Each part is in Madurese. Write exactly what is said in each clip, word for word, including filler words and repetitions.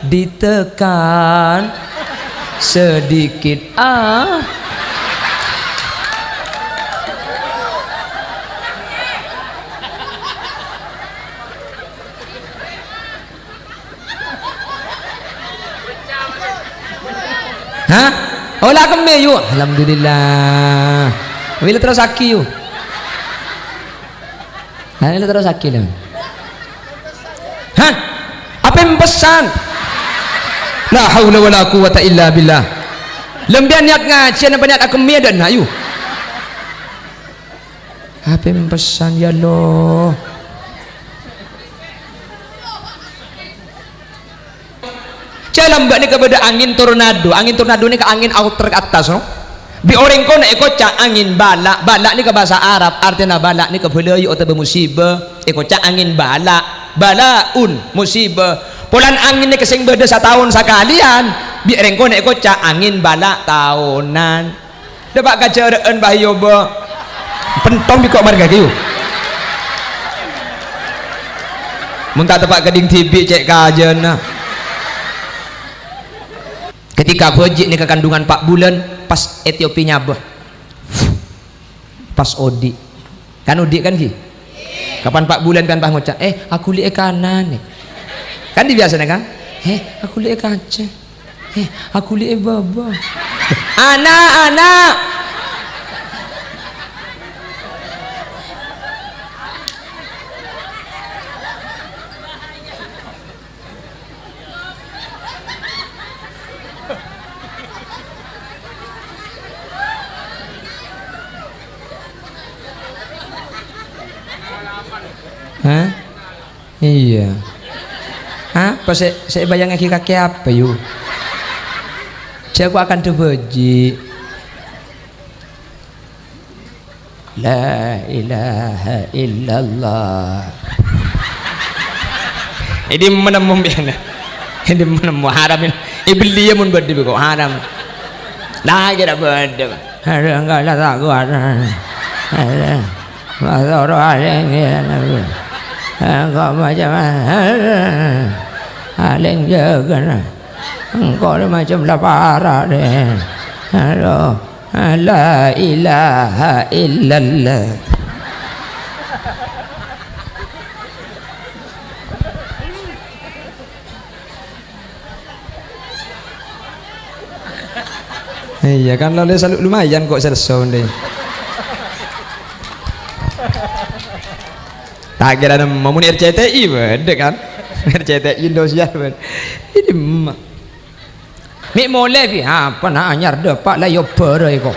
Ditekan sedikit, ah. Hah? Oh, la kemme, yu. Alhamdulillah. Wi, la terrosaghi, yu. Nah, la terrosaghi, la. Hah? Apa yang pesan? La haula wala quwwata illa billah. Lembyan niat ngaji, napa niat akemme, dâ' enna', yu. Apa yang pesan, ya Allah? Jhâ' lambâ' nèka bâdâ angèn tornado. Angèn tornado nèka angèn outer ka attas, no? Bi' orèng kono èkoca' angèn bala'. Bala' nèka bhâsa Arab, artèna bala' nèka bâlâi otabâ musibâ. Èkoca' angèn bala'. Balaun, musibâ. Polana angèn nèka sè bâdâ sataon sakalèyan, bi' orèng kono èkoca' angèn bala' taonan. Dâpa' ka jârâ'ân, Bah, iyâ, Bah. Pentong bi' ko' marghâ, yu. Mon ta' teppa' ka dhing dhibi' cè' kajâna. Ketika bhâji' nèka kandungan pa' bulân, pas Etiopi nyabâ. Pas odi'. Kan odi' kan, ghi? Kapan pa' bulân kan pas ngoca', "Eh, aghuli' è kanan, eh." Kan dibiyasana, kan? "Eh, aghuli' è kacè." Eh, aku li'e baba. Ana', ana'. Hah? Iyâ. Apa sè, sè èbâjângngaghi kakè apa, yu? Jhâ' aku akan dubâji. La ilaha illallah. Ini menemmu, ini menemmu haram ini. Iblis ya mun bâdâ kok haram. Nah, kira bâdâ. Ada enggak ada tak kuat. Ada. Masoro alèng ya Nabi. Engko' macam alèng jâgâna. Engko' macam lapara deh. Aduh. La ilaha illallah. Iyâ kan, lo lè salu-, lumayan kok sèlso ndè. Ta' kèra nemmo, mon R C T I bâdâ kan? R C T I Indosiar bâdâ. Ini emma'. Mè' molè, Bi. Apa na' anyar dâpa' la èobârâ kok.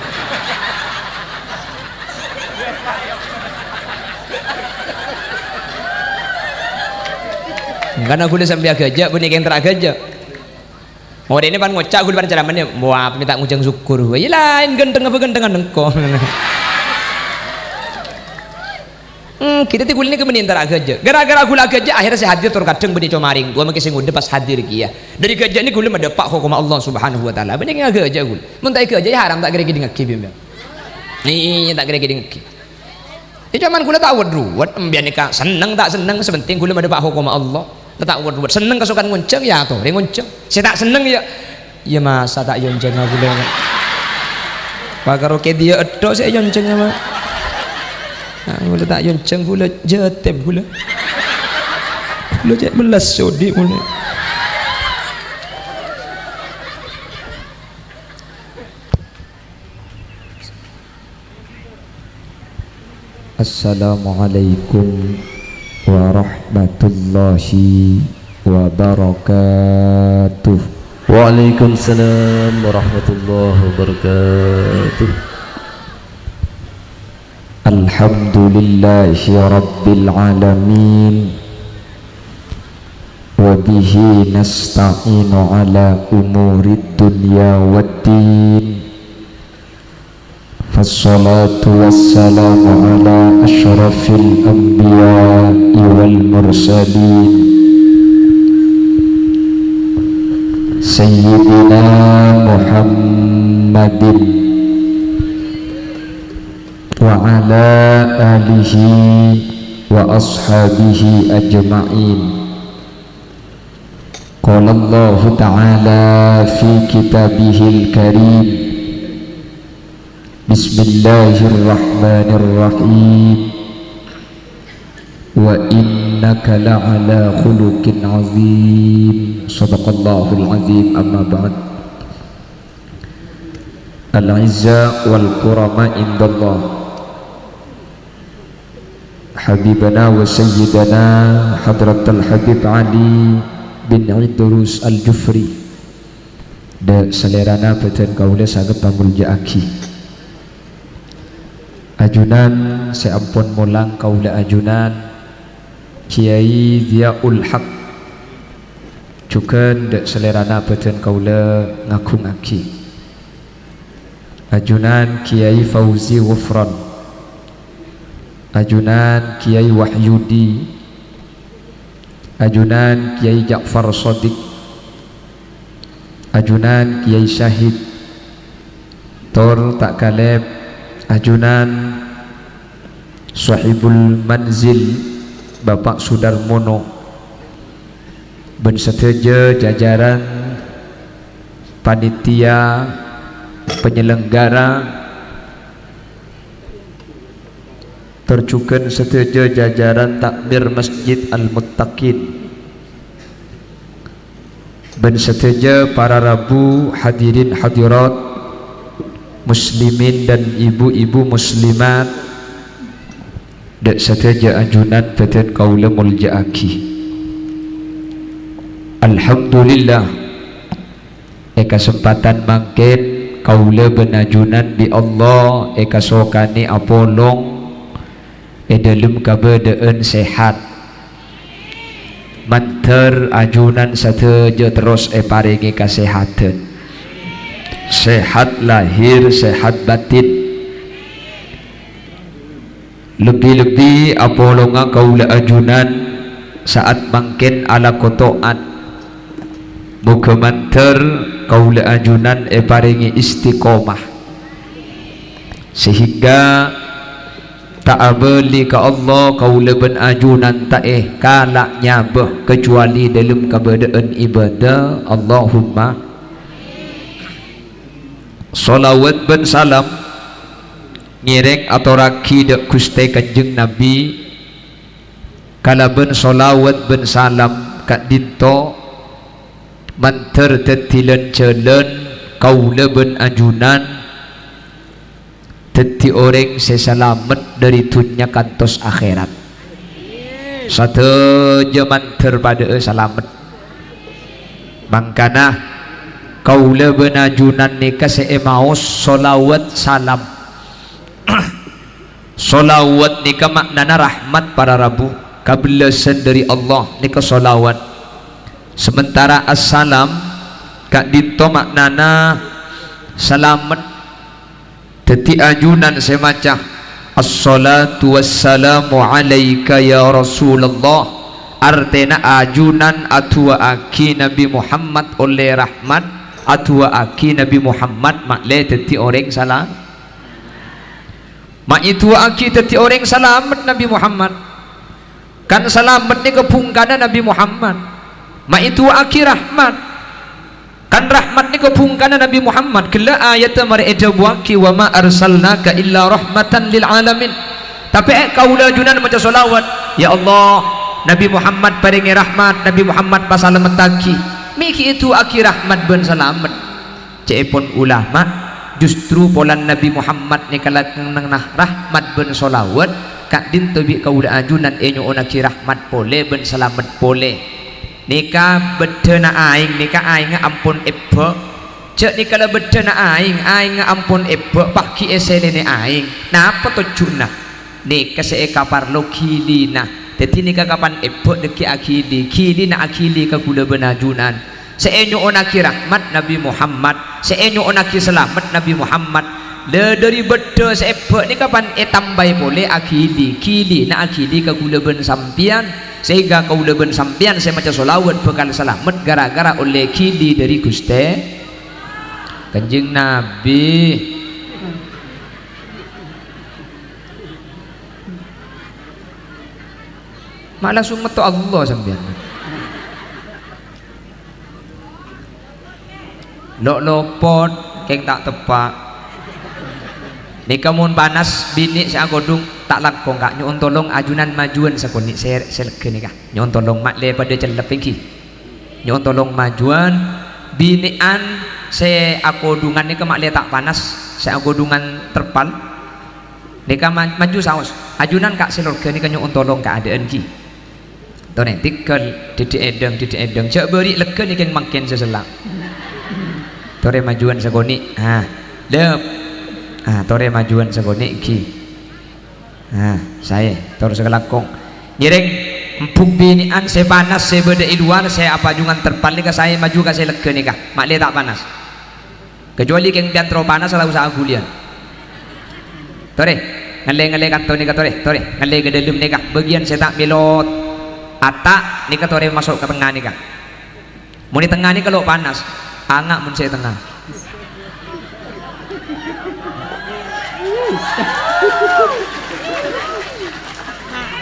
Engkana ghulâ sampè' aghâjâ', bânnè kèng tèra aghâjâ'. Orèngnga pan ngoca' ghulâ pan caramanè, "Wah, apa mè' ta' ngojhâng sokkor." Wah, iyâ laèn ghântengnga apa ghântengnga engko'. Hmm, kita ti ghulâ nèka mènèng tèra aghâjâ'. Gara-gara ghulâ aghâjâ', akhirnya sè hadir tor kadhâng bânnè coma rèng towa, mangkè sè ngodâ pas hadir kèya. Dâri ghâjâ' nèka ghulâ madâpa' hokomma Allah Subhanahu wa Ta'ala. Bânnè kèng aghâjâ' ghulâ. Mon ta' èghâjâ'i haram, ta' kèra èkèdingngaghi, Bi, Bi. Iyâ, ta' kèra èkèdingngaghi. Iyâ, coma ghulâ ta' wet-ruwet, embiyan nèka senneng ta' senneng, sè pentèng ghulâ madâpa' hokomma Allah. La ta' wet-ruwet, senneng kasokan ngonjhâng, iyâ atorè ngonjhâng. Sè ta' senneng, iyâ, iyâ masa ta' èyonjhângnga ghulâ. Pakaro kèdiyâ ètto sè èyonjhângnga, Pak. Nah, ghulâ ta' èyonjhâng, ghulâ jâtèm ghulâ. Ghulâ cè' bellas sodi' ghulâ. Assalamualaikum warahmatullahi wabarakatuh. Waalaikumsalam warahmatullahi wabarakatuh. Alhamdulillahi rabbil alamin. Wa bihi nasta'inu ala umurid dunya waddin. Fassalatu wassalamu ala asyrafil anbiya'i wal mursalin, Sayyidina Muhammadin wa ala alihi wa ashabihi ajma'in. Qala Allahu ta'ala fi kitabihil karim. Bismillahirrahmanirrahim. Wa innaka la'ala khuluqin azim. Sadaqallahul azim, amma ba'd. Al-izza wal kurama indallah. Habibana wa sayyidana Hadratal Habib Ali bin Idrus Al-Jufri. Dâ' salèrana bâdân kaulâ sanget pamolja'aghi. Ajunan sè ampon molang kaulâ ajunan Kiai Ziaul Haq. Jhughân dâ' salèrana bâdân kaulâ ngagungaghi. Ajunan Kiai Fauzi Ghufron. Ajunan Kiai Wahyudi. Ajunan Kiai Ja'far Shadiq. Ajunan Kiai Syahid. Tor ta' kalèp ajunan Sohibul Manzil, Bapa' Sudarmono, bân sadhâjâ jajaran panitia penyelenggara, tor jhughân sadhâjâ jajaran takmir Masjid Al-Muttaqin. Bân sadhâjâ para rabu, hadirin hadirat, muslimin dan ibu-ibu muslimat, dâ' sadhâjâ ajunan bâdân kaulâ molja'aghi. Alhamdulillah, è kasempadhân mangkèn kaulâ bân ajunan bi' Allah èkasokanè apolong è dhâlem kabâdâ'ân sehat. Mandhâr ajunan sadhâjâ terros èparèngè kasehadhân. Sehat lahir, sehat batin. Lebbi-lebbi apolonga kaulâ ajunan sa'at mangkèn alako to'at. Moghâ mandhâr kaulâ ajunan èparèngè istiqomah. Sehingga ta' abâli ka Allah, kaulâ bân ajunan ta' èkala' nyabâ, kecuali dhâlem kabâdâ'ân ibadah. Allahumma sholawat bân salam ngèrèng atorraghi dâ' Ghustè Kanjeng Nabi, kalabân sholawat bân salam ka'dinto mandhâr dhâddhi lan-jhâlân kaulâ bân ajunan dhâddhi orèng sè salamet dhâri dhunnya kantos akhèrat. Sadhâjâ mandhâr padhâ'â salamet. Mangkana, kaulâ bân ajunan nèka sè èmaos sholawat salam. Sholawat nèka ma'nana rahmat para rabu, kabellâsân dhâri Allah nèka sholawat. Sementara assalam ka'dinto ma'nana salamet. Dhâddhi ajunan sè maca, "Assalatu wassalamu alaika ya Rasulullah," artèna ajunan adu'a'aghi Nabi Muhammad ollè rahmat, adu'a'aghi Nabi Muhammad ma'lè dhâddhi orèng sala-, maèdu'a'aghi dhâddhi orèng salamet Nabi Muhammad. Kan salamet nèka bhungkana Nabi Muhammad. Maèdu'a'aghi rahmat. Kan rahmat nèka bhungkana Nabi Muhammad. Ghellâ' ayatta marè èdhâbuwaghi, "Wa ma arsalnaka illa rahmatan lil alamin." Tapè, eh, kaulâ ajunan maca sholawat, "Ya Allah, Nabi Muhammad parèngè rahmat, Nabi Muhammad pasalamettaghi." Mè' ghi' èdu'a'aghi rahmat bân salamet. Ca'èpon ulama, justru polana Nabi Muhammad nèka lakèna rahmat bân sholawat, ka'dinto bi' kaulâ ajunan ènyo'onnaghi rahmat polè bân salamet polè. Nèka bâddhâna aèng, nèka aèngnga ampon èbâ'. Jhâ' nèka la bâddhâna aèng, aèngnga ampon èbâ', pagghi' èsèlènè aèng. Napa tojjhuna? Nèka sè èkaparlo ghilina. Dhâddhi nèka kapan èbâ' dhâggi' aghili, ghilina aghili ka kaulâ bân ajunan. Sè ènyo'onnaghi rahmat Nabi Muhammad, sè ènyo'onnaghi salamet Nabi Muhammad. La dhâri bâddhâ sè èbâ' nèka pan ètambâi polè aghili, ghilina aghili ka kaulâ bân sampèyan, sehingga kaulâ bân sampèyan sè maca sholawat bhâkal salamet ghârâ-ghârâ ollè ghili dhâri Ghustè Kanjeng Nabi. Ma' langsung metto Allah sampèyan. Lo'-lopot, kèng ta' teppa'. Nèka mon panas, binè' sè akodhung ta' langkong, Ka'. Nyo'on tolong ajunan majuwân sakonè' sè, sè legghâ nèka. Nyo'on tolong, ma'lè padâ cellep, èngghi. Nyo'on tolong majuwân, binè'an sè akodhungan nèka ma'lè ta' panas, sè akodhungan terpal. Nèka ma-, maju saos. Ajunan Ka' sè lorgâ nèka nyo'on tolong kaadâ'ân, ghi. Torè, tèghâl, dhidhi' èdhâng, dhidhi' èdhâng. Jhâ' bâri' legghâ nèka mangkèn sè sella'. Torè majuwân sakonè'. Ha, lep. Ha, torè majuwân sakonè', ghi. Ha, saè, tor sakalangkong. Ngèrèng, embu' binè'an sè panas sè bâdâ è lowar, sè apajuwân terpal nèka saè maju ka sè legghâ nèka. Ma'lè ta' panas. Kecuali kèng pèyan terro panas, ta' osa aghuliyân. Torè, ngallè-ngallè kanto nèka, torè, torè, ngallè ka dâlem nèka. Bâgiyân sè ta' mèlo ata' nèka torè maso' ka tengnga nèka. Mon è tengnga nèka lo' panas, anga' mon sè è tengnga.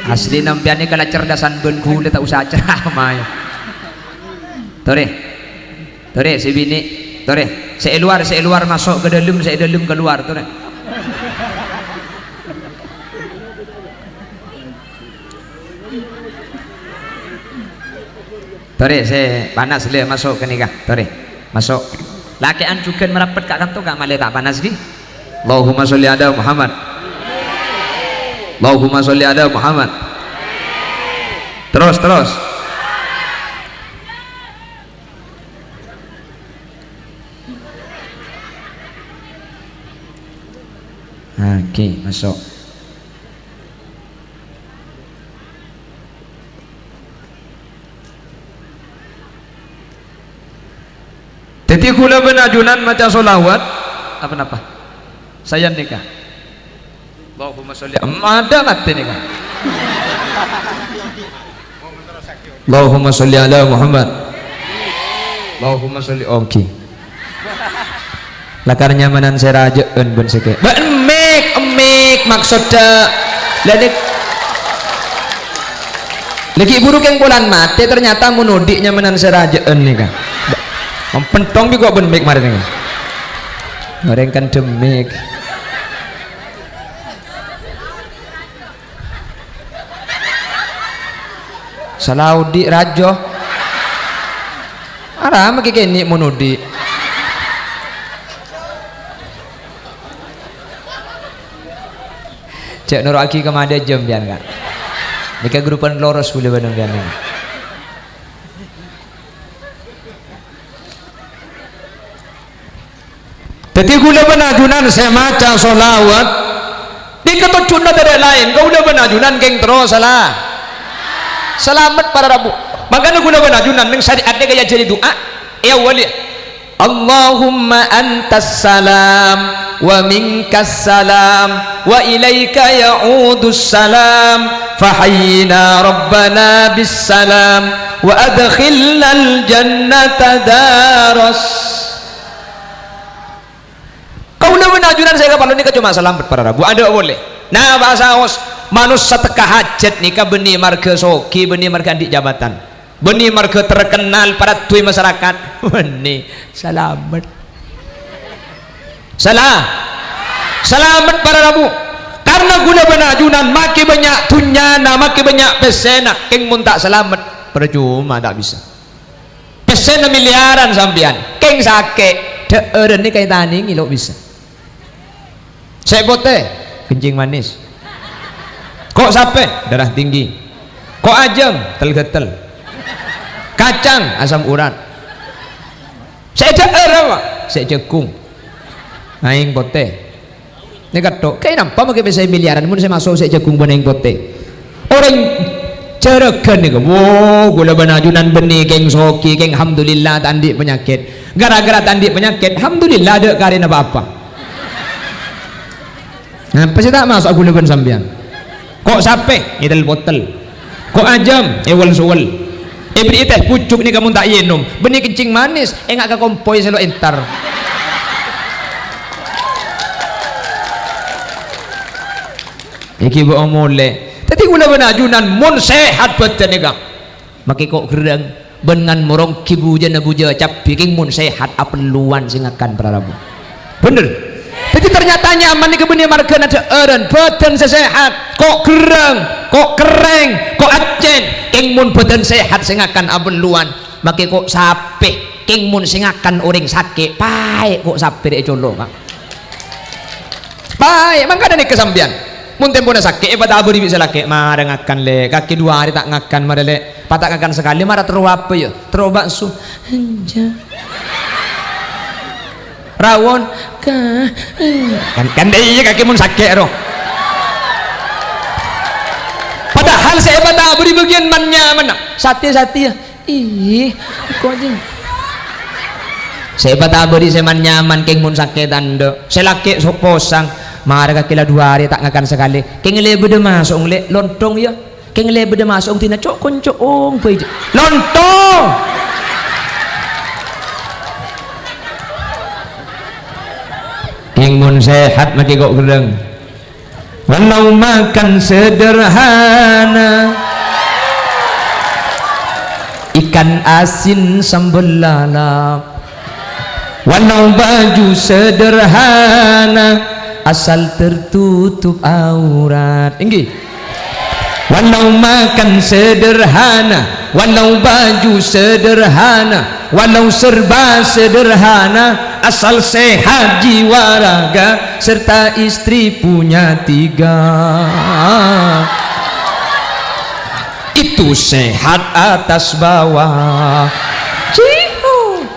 Asli sampèyan nèka la cerdasan bân ghulâ, ta' osa ceramah, ya. Torè. Torè, sè binè', torè. Sè è lowar, sè è lowar maso' ka dâlem, sè è dâlem kalowar, torè. Torè, sè panas lè maso' ka nèka, torè. Maso'. Lakè'an jhughân marappet ka kanto, Ka', ma'lè ta' panas, ghi. Allahumma sholli ala Muhammad. Allahumma sholli ala Muhammad. Terros, terros. Oke, maso'. Dhâddhi, ghulâ bân ajunan maca sholawat. Apa napa? Sayan nèka. Allahumma sholli, em, ada mati nèka. Allahumma sholli ala Muhammad. Allahumma sholli, oke. Lakar nyamanan sè rajâ'ân bân sè kè-, bân mik, mik, maksodda. Lah, nèk-, lagi buru kèng polana matè, ternyata mon odi' nyamanan sè rajâ'ân nèka. Mempentong bi' kok bân mik marè nèka. Orèng kan demik. Sala odi' rajâ. Ara makè kènè' mon odi'. Jhâ' noro'aghi ka madâ jâm, sampèyan, Ka'. Nèka grupan loros ghulâ bân sampèyan nèka. Dhâddhi, ghulâ bân ajunan sè maca sholawat, nèka tojjhuna tadâ' laèn, kaulâ bân ajunan kèng terro sala-, salamet para rabu. Mangkana ghulâ bân ajunan neng syari'at nèka èajhâri du'a, èawwali, "Allahumma antas salam, wa minkas salam, wa ilaika ya'udus salam, fahayyina rabbana bis salam, wa adkhilnal jannata daras." Kaulâ bân ajunan sè èkaparlo nèka coma salamet para rabu, adâ' polè. Nah, pas saos, manossa tekka hajhât nèka bânnè marghâ soghi, bânnè marghâ andi' jabatan, bânnè marghâ terkenal, paraddhu è masarakat. Bânnè, salamet. Sala-, salamet para rabu. Karna ghulâ bân ajunan makè bânnya' dhunnyana, makè bânnya' pèssèna, kèng mon ta' salamet, parcoma, ta' bisa. Pèssèna miliyaran sampèyan, kèng sakè', dhâ'ârân nèka ètanèngè lo' bisa. Sè' potè, kencing manis. Ko' sapè, darah tinggi. Ko' ajâm, tel-ghâtel. Kacang, asam urat. Sè' dhâ'âr apa? Sè' jhâghung. Aèng potè. Nèka tho, kaè nampa makè pèssè miliyaran mon sè maso' sè' jhâghung bân aèng potè. Orèng jhârâghân nèka, wo, ghulâ bân ajunan bânnè kèng soghi, kèng alhamdulillah ta' andi' panyakèt. Ghârâ-ghârâ ta' andi' panyakèt, alhamdulillah adâ' karèna pa-apa. Napa sè ta' maso' ghulâ bân sampèyan? Ko' sapè, ngètel potel. Ko' ajâm, èwel-sowel. Èberri'i tèh pucuk nèka mon ta' ènom. Bânnè kencing manis, ènga' ka kompoy sè lo' entar. Èghi bâ'â molè. Dhâddhi ghulâ bân ajunan mon sehat bhâdhân nèka. Makè ko' gherrâng. Bân ngan morong ghi bujâna bujâ cabbhi, kèng mon sehat apelluwan sè ngakan para rabu. Bhender. Dhâddhi ternyata nyaman nèka bânnè marghâna dhâ'ârân, bhâdhân sè sehat, ko' gherrâng, ko' kerrèng, ko' accèn, kèng mon bhâdhân sehat sè ngakan apelluwan, makè ko' sapè, kèng mon sè ngakan orèng sakè', paè' ko' sapè rè' è colo', Ka'. Paè', mangkana nèka sampèyan. Mon tempona sakè', èpatabâri bi' sè lakè', "Mara ngakan, Lè'. Kakè du arè ta' ngakan, mara, Lè'. Pa' ta' ngakan sakalè, mara terro apa, yâ? Terro bakso." "Enjâ'." Rawon, "Ka-, enjâ'." Kan, kan iyâ kakè mon sakè', ro. Padahal sè èpatabâri bâgiyân man-nyamanna. Satè-satè, yâ. Ih, kok, Jeng? Sè èpatabâri sè man-nyaman, kèng mon sakè' tandhâ'. Sè lakè' so-, posang, mara kakè la du arè ta' ngakan sakalè. Kèng lè bâdâ maso', Lè', lontong, yâ. Kèng lè bâdâ maso', dina co'-konco'ong bhâi, Jeng. Lontong! Kèng mon sehat, makè ko' gherrâng. Walau makan sederhana, ikan asin sambal lalap, walau baju sederhana, asal tertutup aurat. Èngghi. Walau makan sederhana, walau baju sederhana, walau serba sederhana, asal sehat jiwa raga serta istri punya tiga. Itu sehat atas bawah. Cihu.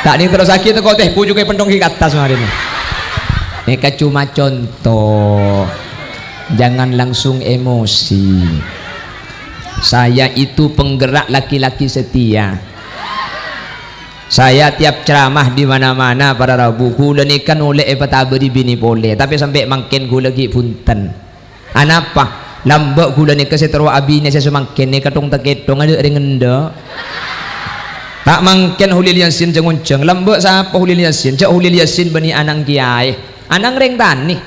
Ta' nèng terrosaghi teko teh, pujuke penthong ghi' ka attas marèna. Nèka cuma contoh. Jangan langsung emosi. Saya itu penggerak laki-laki setia. Saya tiap ceramah di mana-mana, para rabu, kaulâ nèka nolè èpatabâri binè polè, tapè sampè' mangkèn kaulâ ghi' bhunten. Anapa? Lambâ' kaulâ nèka sè terro abinè sè samangkèn nèka tong-takètong adâ' rèng endâ'. Ta' mangkèn Kholil Yasin jhâng-onjhâng. Lambâ' sapa Kholil Yasin? Jhâ' Kholil Yasin bânnè ana'na kèyaè. Ana'na rèng tanè.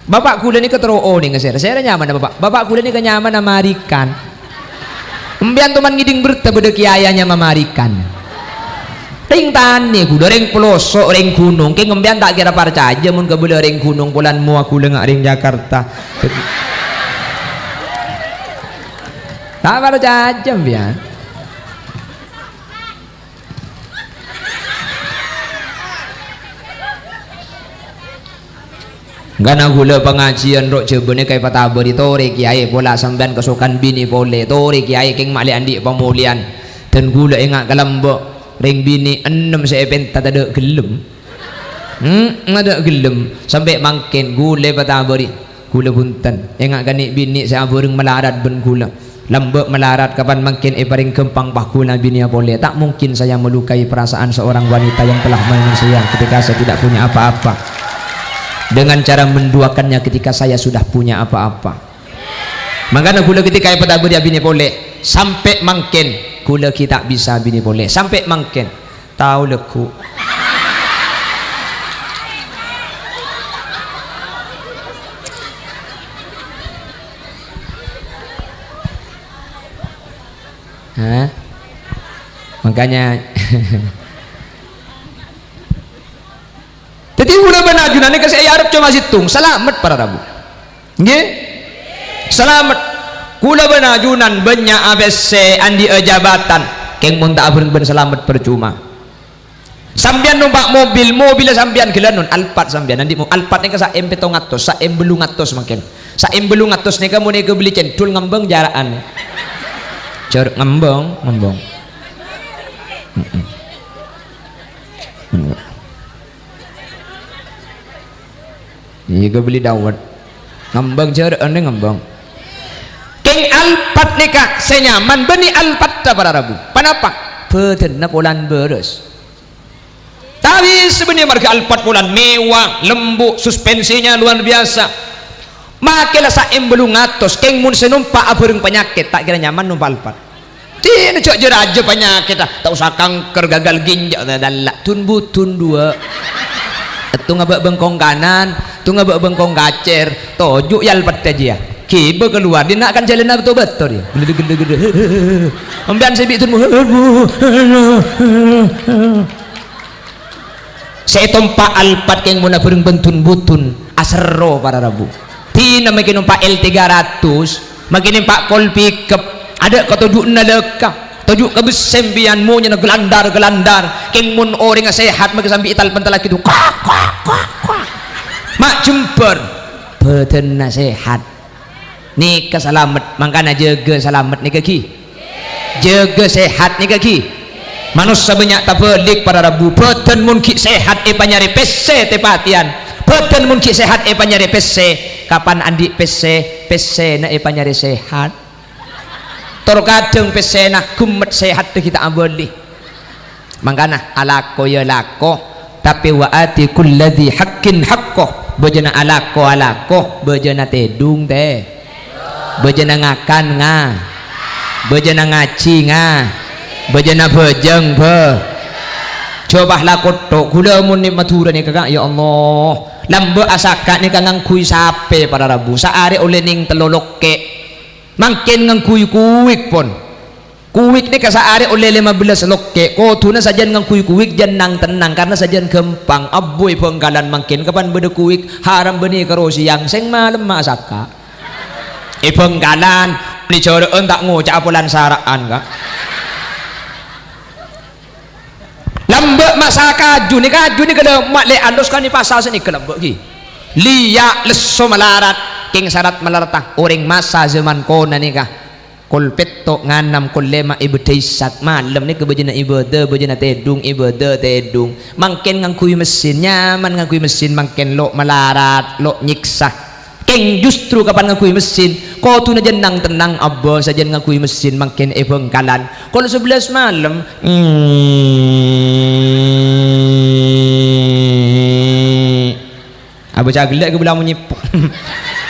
Bapa' kaulâ nèka terro onènga sèra. Sèra nyamana bapa'? Bapa' kaulâ nèka nyamana Marikan. Empèyan toman ngèdhing berta bâdâ kèyaè nyama Marikan. Rèng tanè kaulâ, rèng peloso', rèng ghunong. Kèng empèyan ta' kèra parcajâ mon kabâlâ rèng ghunong polana mowa kaulâ nga' rèng Jakarta. Ta' parcajâ empèyan. Engghâna kaulâ pangajiyân ro' Jhâbâ nèka èpatabâri, torè kèyaè pola sampèyan kasokan binè polè, torè kèyaè kèng ma' lè andi' pamolèyan. Dan kaulâ enga' ka lambâ', rèng binè ennem sè èpènta tadâ' ghellem. Hmm, tadâ' ghellem. Sampè' mangkèn kaulâ èpatabâri. Kaulâ bhunten, enga' ka nè'-binè' sè abhâreng malarat bân kaulâ. Lambâ' malarat kapan mangkèn èparèng ghâmpang pagghuna binèa polè. Tak mungkin saya melukai perasaan seorang wanita yang telah menganiaya ketika saya tidak punya apa-apa. Dengan cara menduakannya ketika saya sudah punya apa-apa. Mangkana kaulâ ketika èpatabâri abinè polè, sampè' mangkèn kaulâ ghi' ta' bisa binè polè. Sampè' mangkèn. Tao lagghu'. Hah? Makanya. Dhâddhi, kaulâ bân ajunan nèka sè èarep coma sèttong, salamet para rabu. Ngghi? Salamet. Kaulâ bân ajunan bânnya' apèssè, andi'â jabatan. Kèng mon ta' abhâreng bân salamet, parcoma. Sampèyan nompa' mobil, mobilla sampèyan ghellâ' non, Alphard sampèyan. Andi' mo-, Alphard nèka sa M pèttong atos, sa M bâllung atos mangkèn. Sa M bâllung atos nèka mon èkabelli cendhul ngembâng jâra'an. Jâr-, ngembâng, ngembâng. Mm-mm. Iyâ, ghâbâli dâwet. Ngembâng jârâ'ân ngembâng. Kèng Alphard nèka sè nyaman, bânnè Alphard-a para rabu. Ponapa? Bâdânna polana bârâs. Tapè sè bânnè marghâ Alphard polana mewah, lembut, suspensinya luar biasa. Makè la sa M bâllung atos, kèng mon sè nompa' abhâreng panyakèt, ta' kèra nyaman nompa' Alphard. Dinah jâ'-jâ' rajâ panyakèt, ah. Ta' osa kanker, gagal ginjal, ta' dâlla'. Dun-budun duwâ'. Ètto ngabâ' bengkong kanan, ètto ngabâ' bengkong kacèr. Toju' yâ Alphard jiyâ. Ghi bâ kalowar, dinna' kan jhâlânna bâto-bâto, yâ. Gledek, gledek, gledek. Empèyan sè bi' dun mo-, sè ètompa' Alphard kèng mon abhâreng bân dun-budun, aserro para rabu. Dinah makkè nompa' L tiga ratus, makkè nompa' kol pickup, adâ' ka toju' Nalaka, toju' ka bessè empèyan monyèna gelandar-gelandar, kèng mon orèngnga sehat makkè sambi ètal-pentallaghi tu, kak, kak, kak, kak. Ma' jembhâr, bhâdhânna sehat. Nèka salamet, mangkana jâgâ salamet nèka ghi. Jâgâ sehat nèka ghi. Manossa bânnya' tabâlik para rabu, bhâdhân mon ghi' sehat èpanyarè pèssè tè-patèyan. Bhâdhân mon ghi' sehat èpanyarè pèssè. Kapan andi' pèssè? Pèssèna èpanyarè sehat. Tor kadhâng pèssèna ghummet sehat dhâggi' ta' abâli. Mangkana alako ya lako, tapè wa ati kulladzi haqqin haqqo, bâjâna alako alako, bâjâna tèdung tè, bâjâna ngakan nga, bâjâna ngajhi nga, bâjâna bhâjâng bhâ. Jhâ' pas lako tho', ghulâ mon nè Madhurâ nèka, Ka', ya Allah, lambâ' asaka' nèka ngangghuy sapè para rabu, saarè ollè nèng tello lokkè', mangkèn ngangghuy kuwik pon. Kuwik nèka saarè ollè lèma bellâs lokkè', kodhuna sajân ngangghuy kuwik jân nang-tennang, karna sajân ghâmpang. Abbhu è Bhângkalan mangkèn, kapan bâdâ kuwik, haram bânnè karo sèyang, sèng malemma asaka'. È Bhângkalan, bânnè jârâ'ân ta' ngoca'a polan sara'an, Ka'. Lambâ' masa kaju nè, kaju nè kalambâ' lè' alus kan èpasa sanèka lambâ' ghi. Lèya' lesso malarat, kèng sarat malarata orèng masa jhâman kona nèka. Kol pètto' nganam, kol lèma' è bâdâ Ishak, malem nèka bâjâna ibâdâ, bâjâna tèdung, ibâdâ tèdung. Mangkèn ngangghuy mesin, nyaman ngangghuy mesin, mangkèn lo' malarat, lo' nyèksa. Kèng justru kapan ngangghuy mesin, kodhuna jân nang-tennang, abbâ sajân ngangghuy mesin, mangkèn è Bhângkalan. Kol sabellâs malem, Abâca ghellâ' kabellâ' monyè p-,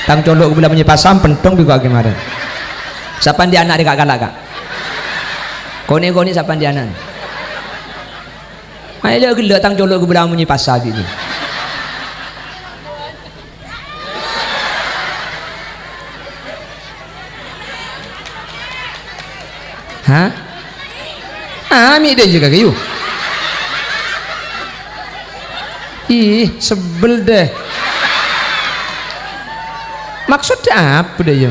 tang colo' kabellâ' monyè pasam, pentong bi' ko' aghâmara. Sapa andi' ana' rè ka'-kala', Ka'? Konè'-konè' sapa andi' ana'? Ayo, ghellâ' tang colo' kabellâ' monyè pasam bi' ni. Hah? Ah, mi' dâ' iyâ ka kayu. Ih, sebel deh. Maksudnya apa deh, ya?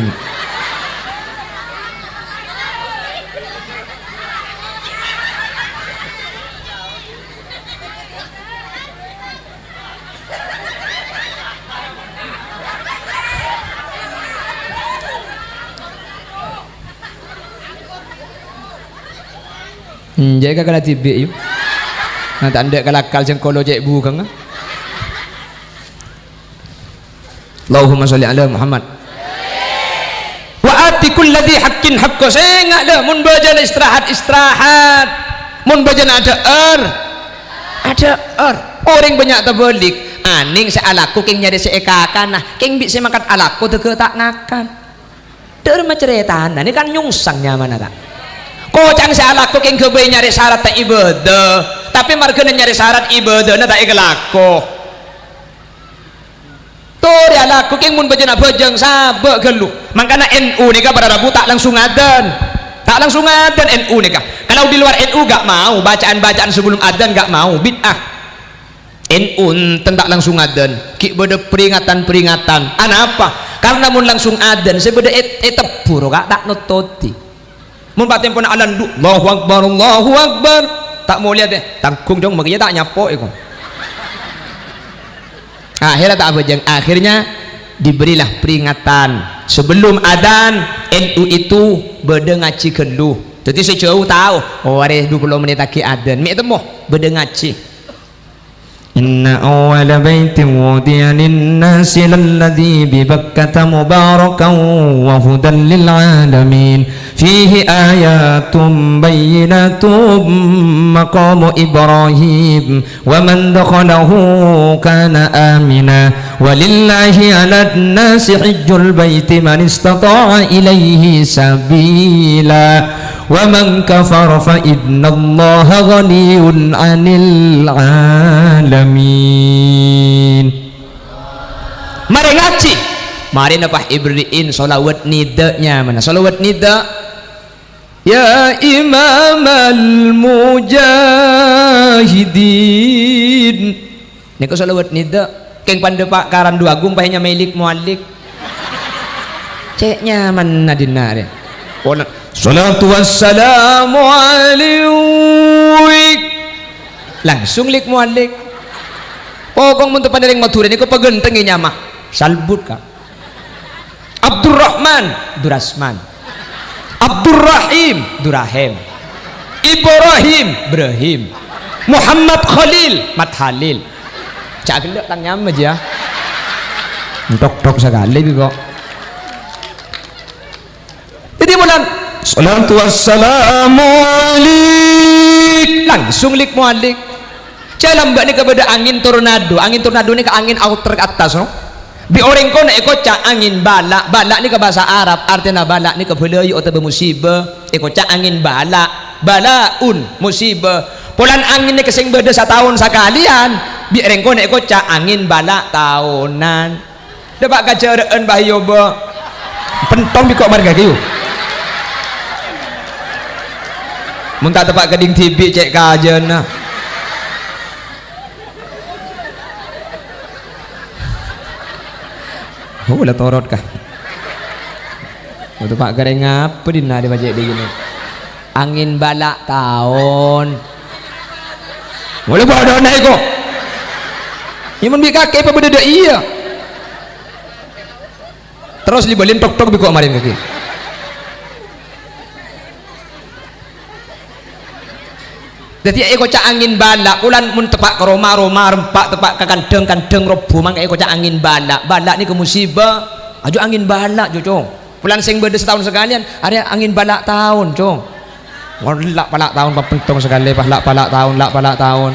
Enjâ' ka kala dhibi', yu. Nah, ta' endâ' kalakal sèngko' lo cè' bugengnga. Allahumma sholli ala Muhammad. Wa ati kulladzi haqqin haqqo. Sènga' la, mon bâjâna istirahat, istirahat. Mon bâjâna adhâ'âr, adhâ'âr. Orèng bânnya' tabâlik. Anèng sè alako kèng nyarè sè èkakana. Kèng bi' sè mangkat alako dâgâ ta' ngakan. Dâ'remma carètana, nè kan nyongsang nyamana, Ka'. Koca'na sè alako kèng ghâbây nyarè sarat ta' ibâdâ, tapè marghâna nyarè sarat ibâdâna ta' èkalako. Torè alako kèng mon bâjâna bhâjâng sabâ' ghâllu. Mangkana N U nèka para rabu ta' langsung adzan. Ta' langsung adzan N U nèka. Kalau di luar N U nggak mau, bacaan-bacaan sebelum adzan nggak mau, bid'ah. N U enten ta' langsung adzan, ghi' bâdâ peringatan-peringatan. Anapa? Karna mon langsung adzan, sè bâdâ è-, ètebbhur, Ka', ta' nottodhi. Mon patèmpona alandu', "Allahu Akbar, Allahu Akbar." Ta' molèya, deh. Tangghung, Cong, makèya ta' nyapo' èko. Akhirnya ta' abhâjâng. Akhirnya diberilah peringatan. Sebelum adzan, N U itu bâdâ ngajhi ghâllu. Dhâddhi sè jhâu tao, "Oh, arè dupolo mennit aghi' adzan." Mè' temmo, bâdâ ngajhi. إن أول بيت وضع للناس للذي ببكة مباركا وهدى للعالمين فيه آيات بينات مقام إبراهيم ومن دخله كان آمنا ولله على الناس حج البيت من استطاع إليه سبيلا ومن كفر فإن الله غني عن العالمين. Marè ngajhi. Marèna pas èberri'in sholawat nida' nyamana. Sholawat nida', "Ya Imamal Mujahidin." Nèko sholawat nida'. Kèng pandhâ pa' karan dhu agung pas nyamaè lik-muwalik. Cè' nyamana dinna' rè. Pona, "Sholatu wassalamu alaik." Langsung lik-muwalik. Pokok mon tepa'na rèng Madhurâ nèko paghântengngè nyama. Salbut, Ka'. Abdurrahman, Durasman. Abdurrahim, Durahim. Ibrahim, Brahim. Muhammad Khalil, Mat Halil. Ca' ghellâ' tang nyama, jiyâ. Tok-tok sakalè bi' kok. Dhâddhi, molan, "Sholatu wassalamu alaik." Langsung lik-muwalik. Jhâ' lambâ' nèka bâdâ angèn tornado. Angèn tornado nèka angèn aoter ka attas, no? Bi' orèng kona èkoca' angèn bala'. Bala' nèka bhâsa Arab, artèna bala' nèka bhâlâi otabâ musibâ. Èkoca' angèn bala'. Bala'un, musibâ. Polana angèn nèka sè bâdâ sataon sakalèyan, bi' rèng kona èkoca' angèn bala' taonan. Tepa' kajârâ'ân, Bah, iyâ, Bah. Pentong bi' kok marèn kakè, yu. Mon ta' tepa' ka dhing dhibi' cè' kajâna. Oh, la torot, Ka'. Mon tepa' ka rèng apa dinna' dhi' pajhât dhiyâna? Angèn bala' taon. Mula bâdâna èko. Yâ, mon bi' kakè pabâdâ dâ' iyâ. Terros li-bâlin tok-tok bi' kok marèn kakè. Dhâddhi èkoca' angèn bala', polana mon tepa' ka roma, roma rempa', tepa' ka kandhâng, kandhâng robbhu, mangka èkoca' angèn bala'. Bala' nèka musibâ, ajhu angèn bala', jhu, Cong. Polana sè bâdâ sataon sakalèyan, arèya angèn bala' taon, Cong. Mon la' pala' taon, papentong sakalè, pas la' pala' taon, la' pala' taon.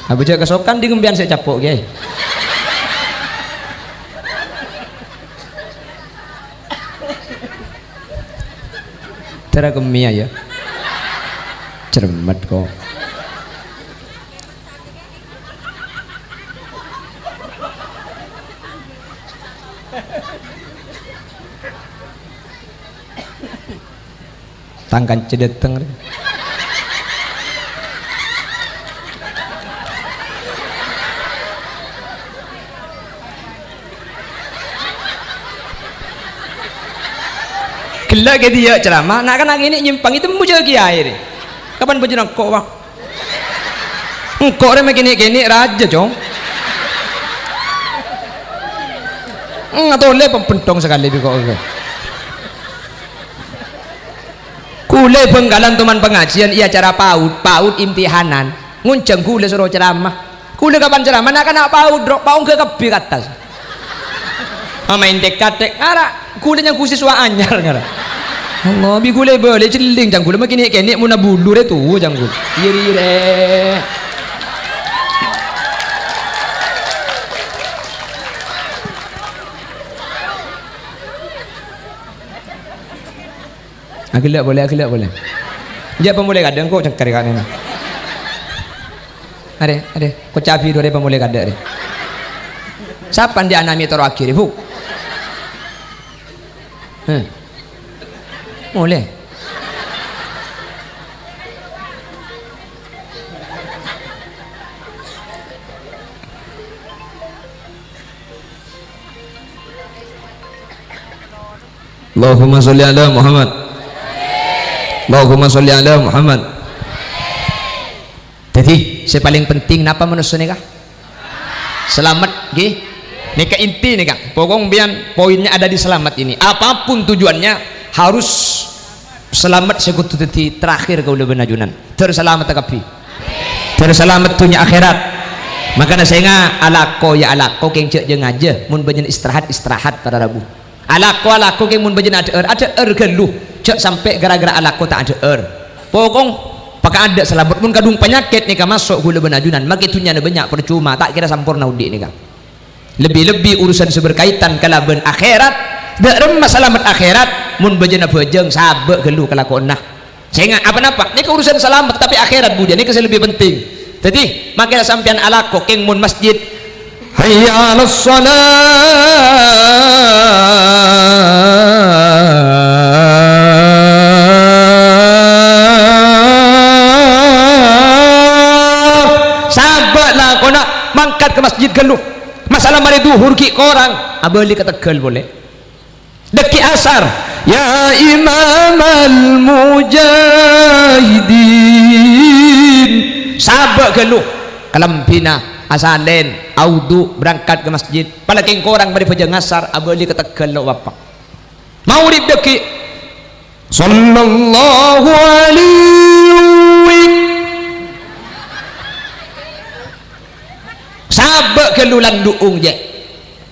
Abhâjâ kasokan dhing empèyan sè capo', Kè. Dârâ kemmèya, yâ. Cermet, kok. Tang kanca dâteng, rè. Ghellâ' ghâdhiyâ ceramah, na'-kana' kènè' nyèmpang, ètemmo jâ' kiyaè, rè. Kapan bâjâna engko', Bang? Engko' rè ma' kènè'-kènè' rajâ, Cong. Ngatolè pembentong sakalè bi' ko'. Ghulâ è Bhângkalan toman pangajiyân è acara PAUD, PAUD imtihanan. Ngonjhâng ghulâ soro ceramah. Ghulâ kapan ceramah, na'-kana' PAUD, ro', paongghâ kabbhi ka attas. Amaèn tek-katek, ngara', ghulâ nyanggu siswa anyar, ngara'. Allah, bi' ghulâ bâli jhelling, ca'na ghulâ ma' kènè'-kènè' monna bulu rè tuwâ, ca'na ghulâ. Iyâ, iyâ, rè. Aghellâ' polè, aghellâ' polè. Jhâ' pamolè kadhâng, ko' cengker ka'nèna. Arè, arè, ko' cabi dhu arè pamolè kadhâ' arè. Sapa andi' ana' mè' toro'aghi arè, Bu? Heh. Molè. Allahumma sholli ala Muhammad. Allahumma sholli ala Muhammad. Dhâddhi, sè palèng penting napa manossa nèka? Salamet, ngghi. Nèka inti nèka. Pokok mbiyan poinnya ada di selamat ini. Apapun tujuannya, harus Salamet sè kodhu dhâddhi terakhir kaulâ bân ajunan. Dâr salamet kabbhi. Dâr salamet dhunnya akhèrat. Mangkana sènga', alako ya alako, kèng jhâ' jâ-ngajâ. Mon bânnya'na istirahat, istirahat para rabu. Alako, alako, kèng mon bânnya'na adhâ'âr, adhâ'âr ghâllu. Jhâ' sampè' gara-gara alako ta' adhâ'âr. Pokong, pakadâ' salamet. Mon kadhung panyakèt nèka maso' kaulâ bân ajunan, makè dhunnyana bânnya' parcoma, ta' kèra samporna odi' nèka. Lebbi-lebbi urusan sè berkaitan kalabân akhèrat, Dâ' remma salamet akhèrat, mon bâjâna bhâjâng, sabâ' ghâllu kalakowanna. Sènga', apa-napa? Nèka urusan salamet, tapè akhèrat budiyân, nèka sè lebbi penting. Dhâddhi, makè la sampèyan alako, kèng mon masjid, "Hayya 'alas shalah." Sabâ' lakona mangkat ka masjid ghâllu. Masalah marè dhuhur ghi' korang, abâli ka tegghâl polè. Dâgghi' asar, "Ya imamal mujahidin." Sabâ' ghâllu kalambhina, asalèn, awudu, berangkat ka masjid. Palakèng korang marè bhâjâng asar, abâli ka tegghâl lo' bapa'. Maghrib dâgghi', "Sallallahu alaihi." Sabâ' ghâllu landu'ung jâ'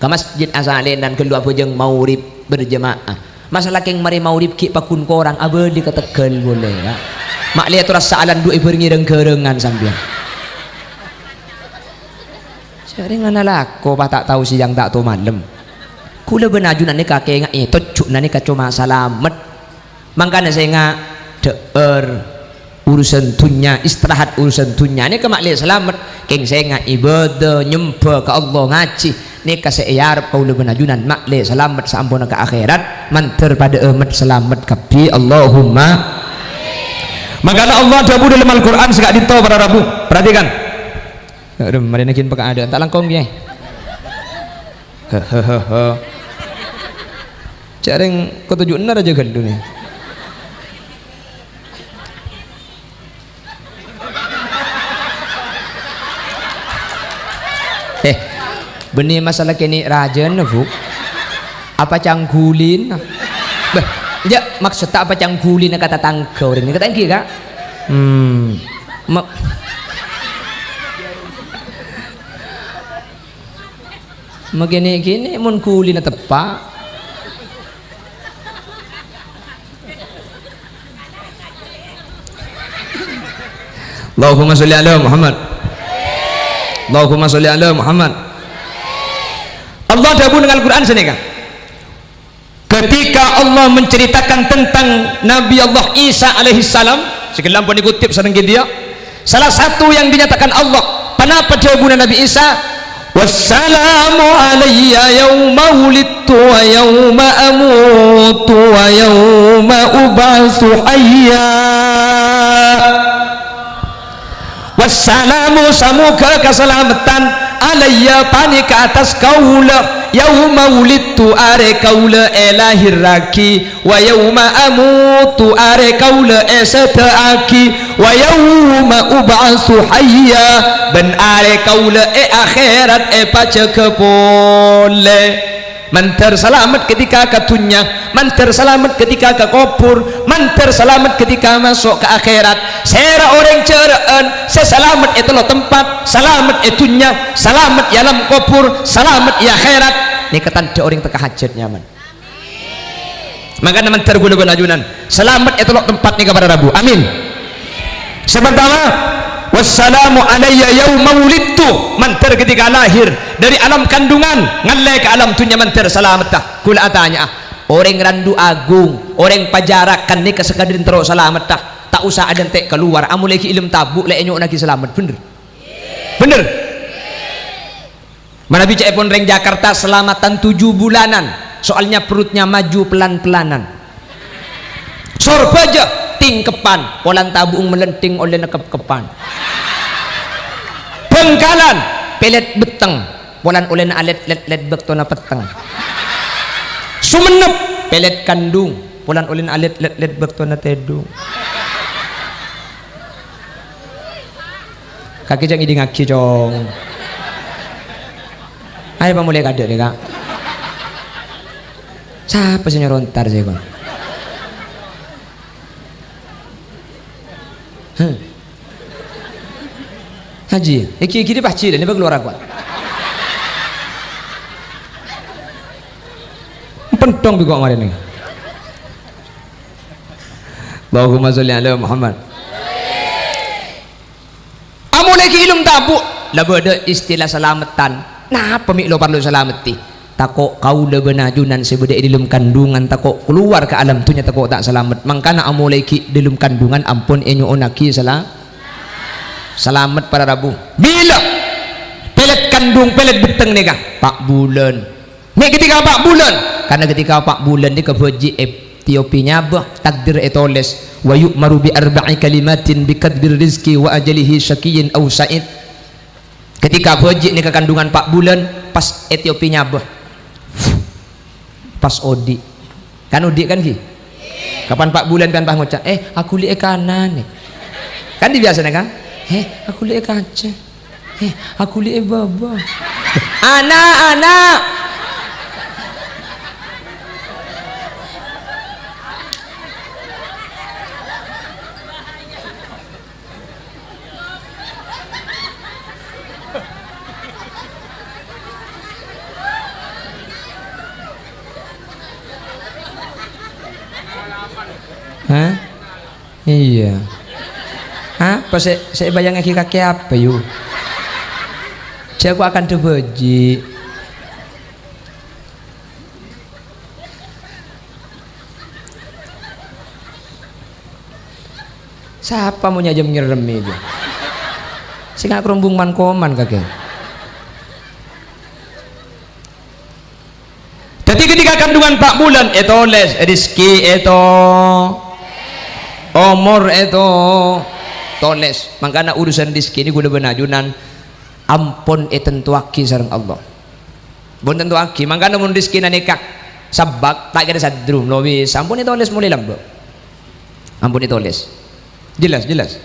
ka masjid asalènan ghâllu abhâjâng maghrib berjamaah. Masalah kèng marè maghrib ghi' pagghun korang abâli ka tegghâl polè, ya. Ma' lè' torassa alandu' èbhârengngè reng-ghârângan sampèyan. Jhâ' rèng ana lako, pas ta' tao sèyang, ta' tao malem. Kaulâ bân ajunan nèka kakènga'è, tojjhuna nèka coma salamet. Mangkana sènga', dhâ'âr urusan dhunnya, istirahat urusan dhunnya nèka ma' lè' salamet. Kèng sènga' ibadah, nyembhâ ka Allah, ngajhi, nèka sè èarep kaulâ bân ajunan ma' lè' salamet saamponna ka akhèrat, mandhâr padâ'â met-salamet kabbhi. Allahumma. Mangkana Allah adhâbu dâlem Al-Qur'an sè ka'dinto, para rabu. Perhatikan. Aduh, marèna ghi' pakaadâ'ân, ta' langkong, Kè. Hehehehe. Jhâ' rèng katoju'na rajâ ghâllu, nè. Eh, bânnè masalah kènè' rajâna, Bu. Apa canggulina? Bâh, jhâ', maksodda apa canggulina ka tatangghâ orèng? Ka tatangghâ, Ka'? Hmm. Ma-, Makènè'-kènè' mon ghulina teppa'. Allahumma sholli ala Muhammad. Allahumma sholli ala Muhammad. Allah dhâbu neng Al-Qur'an sanèka. Ketika Allah menceritakan tentang Nabi Allah Isa alaihissalam, sè ghellâ' ampon èkutip sareng kèdiyâ, salah satu yang dinyatakan Allah, ponapa dhâbuna Nabi Isa? "Wassalamu alayya yauma wulidtu wa yauma amutu wa yauma ub'atsu hayya." Wassalamu, samoghâ kasalameddhân, alayya, panèka attas kaulâ, yauma wulidtu, arè kaulâ èlahèrraghi, wa yauma amutu, arè kaulâ èsèddhâ'aghi, wa yauma ub'atsu hayya, bân arè kaulâ è akhèrat èpajâgâ polè. Mandhâr salamet ketika ka dhunnya, mandhâr salamet ketika ka kobhur, mandhâr salamet ketika maso' ka akhèrat. Sèra orèng jârâ'ân sè salamet è tello tempat, salamet è dhunnya, salamet è alam kobhur, salamet è akhèrat. Nèka tandhâ orèng tekka hajhât nyaman. Mangkana mandhâr kaulâ bân ajunan. Salamet è tello tempat nèka para rabu. Amin. Sè partama, "Wassalamu alayya yauma wulidtu," mandhâr ketika lahir dâri alam kandungan, ngallè ka alam dhunnya mandhâr salameddhâ. Kaulâ atanya'a, orèng randu agung, orèng pajârâkan nèka sakadhâr terro salameddhâ, ta' osa adântè' kalowar, amolè ghi' è dâlem tabu' lè' ènyo'onnaghi salamet, bhender? Bhender? Manabi ca'èpon rèng Jakarta, selamatan tujuh bulanan, soalnya perutnya maju pelan-pelanan. Sorbhâjâ, tingkepan, polana tabu'na malènthèng ollèna kep-keppan. Bhângkalan, pèlèt bhetteng, polana ollèna alèt-lèt-lèt bâktona petteng. Songennep, pèlèt kandung, polana ollèna alèt-lèt-lèt bâktona tèdung. Kakè jhâ' ngèdingngaghi, Cong. Ayo, pamolè kadâ' rè, Ka'. Sapa sè nyoro entar sè kon? Heh. Haji, iki, iki dhi' Pak Haji, lha nèka kalowar aku. Pentong bi' kok marèna. Allahumma sholli ala Muhammad. Amolè ghi' è dâlem tabu', la bâdâ istilah salameddhân. Napa mè' lo parlo salameddhi? Tako' kaulâ bân ajunan sè bâdâ è dâlem kandungan, tako' kalowar ka alam dhunnya, tako' ta' salamet. Mangkana amolaè ghi' dâlem kandungan ampon ènyo'onnaghi sala-, salamet para rabu. Bilâ pèlèt kandung, pèlèt bhâtteng nèka? Pa' bulân. Mè' ketika pa' bulân? Karna ketika pa' bulân nèka bhâji' Etiopi nyabâ, takdir ètolès, "Wa yu'maru bi arba'i kalimatin bi katbir rizqi wa ajalihi syaqiyyin aw sa'id." Ketika bhâji' nèka kandungan pa' bulân, pas Etiopi nyabâ. Pas odi'. Kan odi' kan, ghi? Kapan pa' bulân kan pas ngoca', "Eh, aghuli è kanan, eh." Kan dibiyasana kan? "Eh, aghuli è kaca." "Eh, aghuli è bâbâ." Ana', ana'. Hah? Iyâ. Apa sè, sè èbâjângaghi kakè apa, yu? Jhâ' ko' akandhâ bhâji'. Sapa mon nyajâm nyerremmè, jâ? Sènga' karombong man-koman kakè. Dhâddhi, ketika kandungan pa' bulân, ètolès, rizki èto-, omor èto-, tolès. Mangkana urusan rizki nèko kaulâ bân ajunan ampon ètantowaghi sareng Allah. Pon tantoaghi, mangkana mon rizkina nèka sabbhâk, ta' kèra sadrum, lowis, sampon ètolès molaè lambâ'. Ampon ètolès. Jelas, jelas?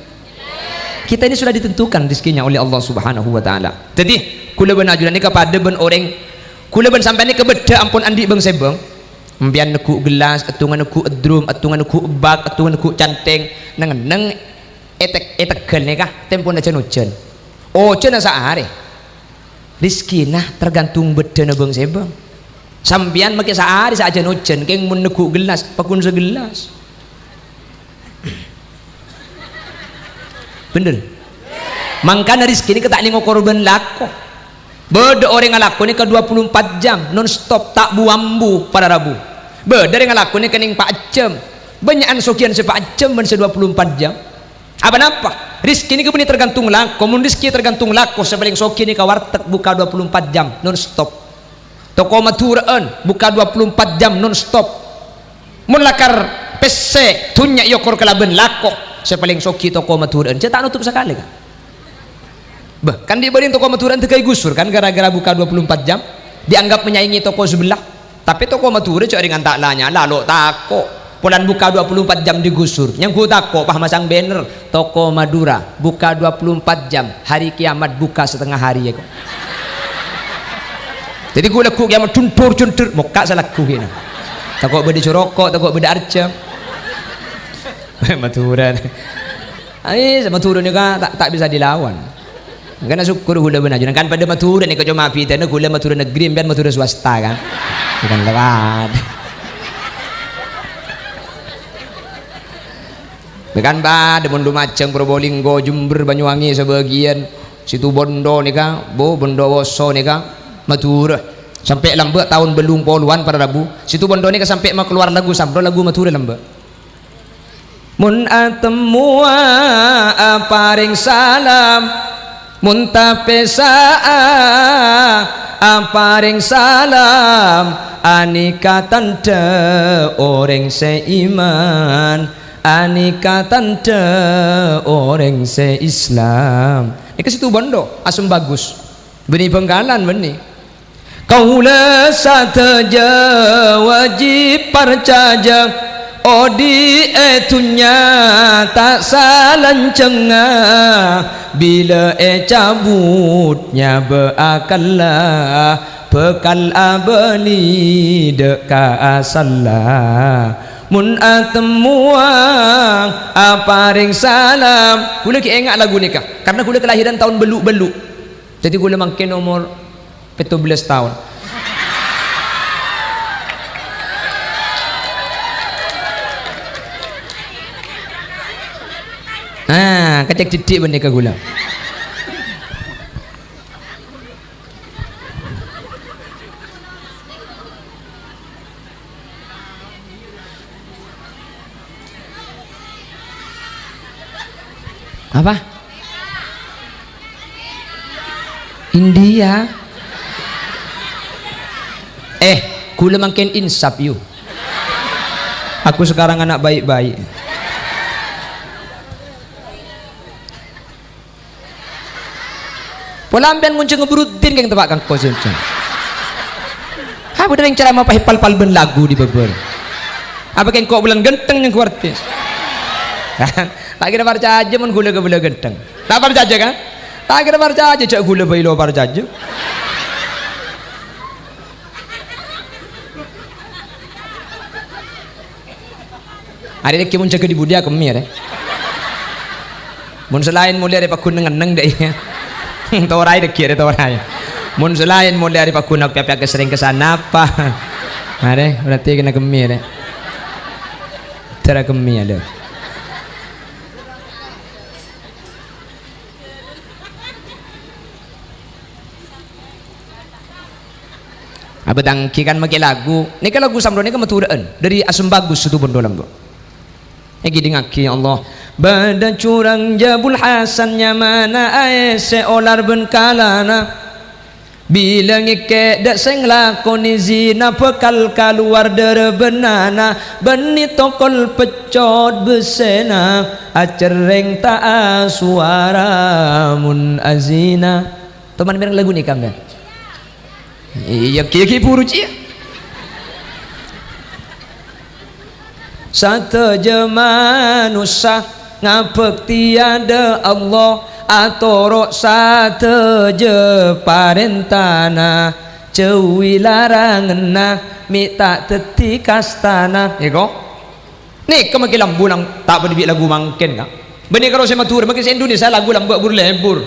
Kita ini sudah ditentukan rizkinya oleh Allah Subhanahu wa Ta'ala. Dhâddhi, kaulâ bân ajunan nèka padâ bân orèng, kaulâ bân sampèyan nèka bâdâ ampon andi' bâng-sèbâng. Sampèyan neggu' gellas, ètongnga neggu' è drum, ètongnga neggu' è bak, ètongnga neggu' canthèng, neng-enneng è teg-, è tegghâl nèka, tempona jhân-ojhân. Ojhâna saarè. Rizkina tergantung bâdâna bâng-sèbâng. Sampèyan makè saarè sajân ojhân, kèng mon neggu' gellas, paghun sagellas. Bhender? Mangkana rizki nèka ta' nèng okor bân lako. Bâdâ orèng alako nèka dua puluh empat jam, non stop, ta' bu-ambu, para rabu. Bâdâ orèng alako nèka nèng pa' jam. Bânnya'an sogiyân sè pa' jam bân sè dua puluh empat jam. Apa napa? Rizki nèka bânnè tergantung lako. Mon rizki tergantung lako, sè palèng soghi nèka warteg buka dua puluh empat jam, non stop. Toko Madhurâ'ân buka dua puluh empat jam, non stop. Mon lakar pèssè, dhunnya èokor kalabân lako, sè palèng soghi toko Madhurâ'ân. Jhâ' ta' notop sakalè, kan? Bâh, kan dhi' bâdhi toko Madhurâ'ân dâgâi ghusur, kan, gara-gara buka dua puluh empat jam, dianggap menyaingi toko sebelah. Tapè toko Madhurâ jhâ' rèng ta' la nyala, lo' tako'. Polana buka dua puluh empat jam digusur. Nyangghu tako' pas masang banner, "Toko Madura buka dua puluh empat jam, hari kiamat buka setengah hari," ya kok. Dhâddhi ghu-lagghu kiamat jundur-jundur, mokka' salagghu kèna. Tako' bâdâ jhâ' roko', tako' bâdâ arjhâ. Madhurâ. Ai, Madhurâ nèka ta', ta' bisa dilawan. Mangkana sokkor ghulâ bân ajunan kan padâ Madhurâ nèka, coma bhidhâna ghulâ Madhurâ negeri, sampèyan Madhurâ swasta kan. Bukan lewat. Kan padâ mon Lumajang, Probolinggo, Jember, Banyuwangi sabâgiyân, Situbondo nèka, bo, Bondowoso nèka, Madhurâ. Sampè' lambâ' taon bâllung polowan para rabu, Situbondo nèka sampè' makalowar lagu sampro, lagu Madhurâ lambâ'. Mon atemmowa aparèng salam, mon tapèsa'a aparèng salam, anèka tandhâ orèng sè iman, anèka tandhâ orèng sè Islam. Nèka Situbondo, asem bagus. Bânnè Bhângkalan bânnè. Kaulâ sadhâjâ wajib parcajâ, odi' è dhunnya ta' salanjhângnga, bilâ ècabut nyabâ'â kella, bhâkal abâli dâ' ka asalla. Mon atemmowa aparèng salam, ghulâ ghi' enga' lagu nèka, karna ghulâ kalahiran taon bâllu'-bâllu'. Dhâddhi ghulâ mangkèn omor pètto bellâs taon. Ah, kècèk dhiddhi' bânnè ka ghulâ. Apa? India. Eh, ghulâ mangkèn insaf, yu. Aku sekarang anak baik-baik. Pola sampèyan ngonjhâng Burhanuddin kèng teppa' ka engko' sè onjhâng. Apa dhâddhi rèng ceramah pahèpal-pal bân lagu è bâbâ. Apa kèng engko' bâlâ ghântheng nyengko artis. Ta' kèra parcajâ mon ghulâ kabâlâ ghântheng. Ta' parcajâ, kan? Ta' kèra parcajâ, jhâ' ghulâ bhâi lo parcajâ. Arè dhâggi' mon jâgâ è budi akemmè arè. Mon sè laèn molè arè paggun neng-enneng dâ' iyâ. Toraè dhâggi' arè toraè. Mon sè laèn molè arè paggun ak-, pèyak-pèyak sèrèng ka sana apa. Arè, berarti kèng akemmè arè. Cara akemmè alè. Abâ' tangki kan makè lagu. Nèka lagu Samro nèka madhurâ'ân dâri Asem Bagus Situbondo Lombok. Èkèdingngaghi, ya Allah. Bâdâ jhurâng Jabul Hasan nyamana aèssè olar bân kalana. Bilâ ngèkè' dâ' sè ngalakonè zina bhâkal kalowar dârâ bân nana, bânnè tokol peccot bessèna, acerrèng ta' asowara mon azina. Toman mèreng lagu nèka, sampèyan? Iyâ, ghi-, ghi' buru, cè'. Sadhâjâ manossa ngabhâktèya dâ' Allah, atoro' sadhâjâ parèntana, jhâuwi laranganna, mè' ta' dhâddhi kastana. Èko? Nèka makè lambu lang ta' padâ bi' lagu mangkèn, ka'. Bânnè karo sè Madhurâ, makè sè Indonesia lagu lambâ' bur-lebur.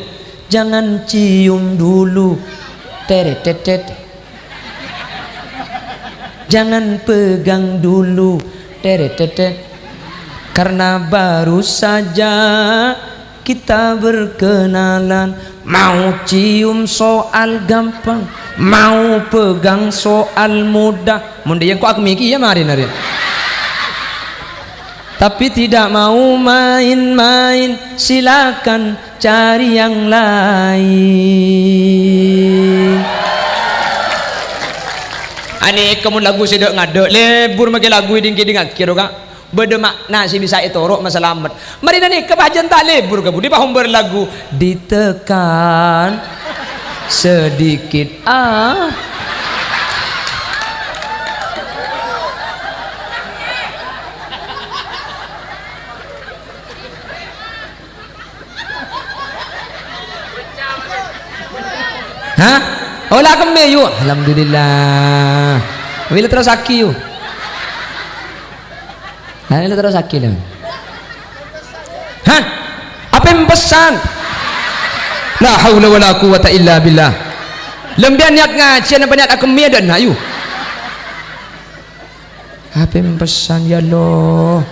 Jangan cium dulu. Teret tetet. Jangan pegang dulu. Teret tetet. Karena baru saja kita berkenalan, mau cium soal gampang, mau pegang soal mudah. Mon dâ' iyâ engko' akemmè kèya marèna rèya. Tapi tidak mau main-main, silakan cari yang lain. Anèka mon lagu sè dâ'-ngadâ', lebur makè lagu èding-kèdingngaghi ro, Ka'. Bâdâ ma'na sè bisa ètoro' masalamet. Marèna nèka bhâjâng ta' lebur ka budi pahombâr lagu. Ditekan sedikit, ah. Hah? Oh, la kemmè, yu. Alhamdulillah. Wi, la terrosaghi, yu. Nah, la terrosaghi, la. Hah? Apèmpèsan? La haula wala quwwata illa billah. Lambiyân niyat ngajhi napa niyat akemmè dâ' enna', yu. Apèmpèsan, ya Allah.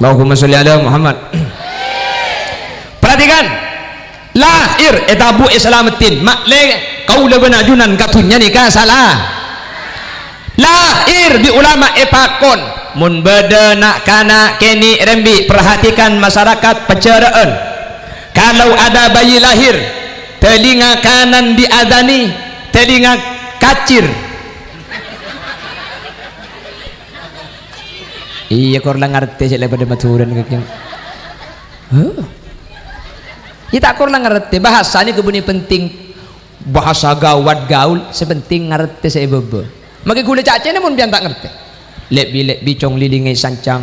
Allahumma sholli ala Muhammad. Perhatikan. Lahir ètabuk èsalameddhin. Ma'lè kaulâ bân ajunan ka dhunnya nèka sala. Lahir bi' ulama èpakon. Mon bâdâ na'-kana' kènè' rembi', perhatikan masyarakat pajârâ'ân. Kalau ada bayi lahir, telinga kanan diadani, telinga kacir. Iyâ, kor la ngartè sè la padâ Madhurâna kakèng. Huh? Iyâ, ta' kor la ngartè. Bhâsa nèka bânnè penting. Bhâsa ghâbây gaul, sè penting ngartè sè èbâbâ. Makè ghulâ cacèna mon biyân ta' ngartè. Lè'-bilè' bicong lilingè sancang.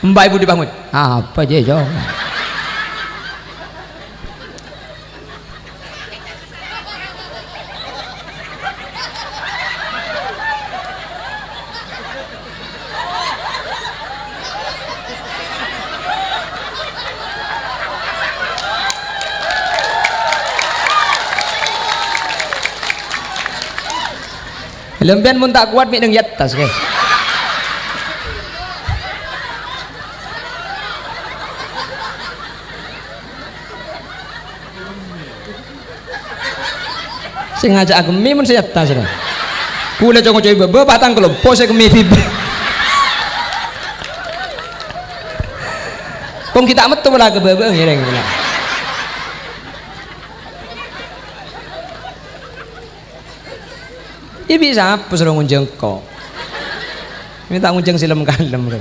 Mbak Ibu dibangun. Apa jè, Cong? Lambiyân mon ta' kowat, mè' neng è attas, kè. Sè ngajhâk akemmè mon sè attas, ra. Kulâ co-ngoco'è bâbâ, patang kalompo' sè kemmè dhibi'. Kong ghi' ta' metto pola ka bâbâ, ngèrèng pola. Iyâ, bi' sapa soro ngonjhâng ko'? Mè' ta' ngonjhâng sè lem-kalem, ra.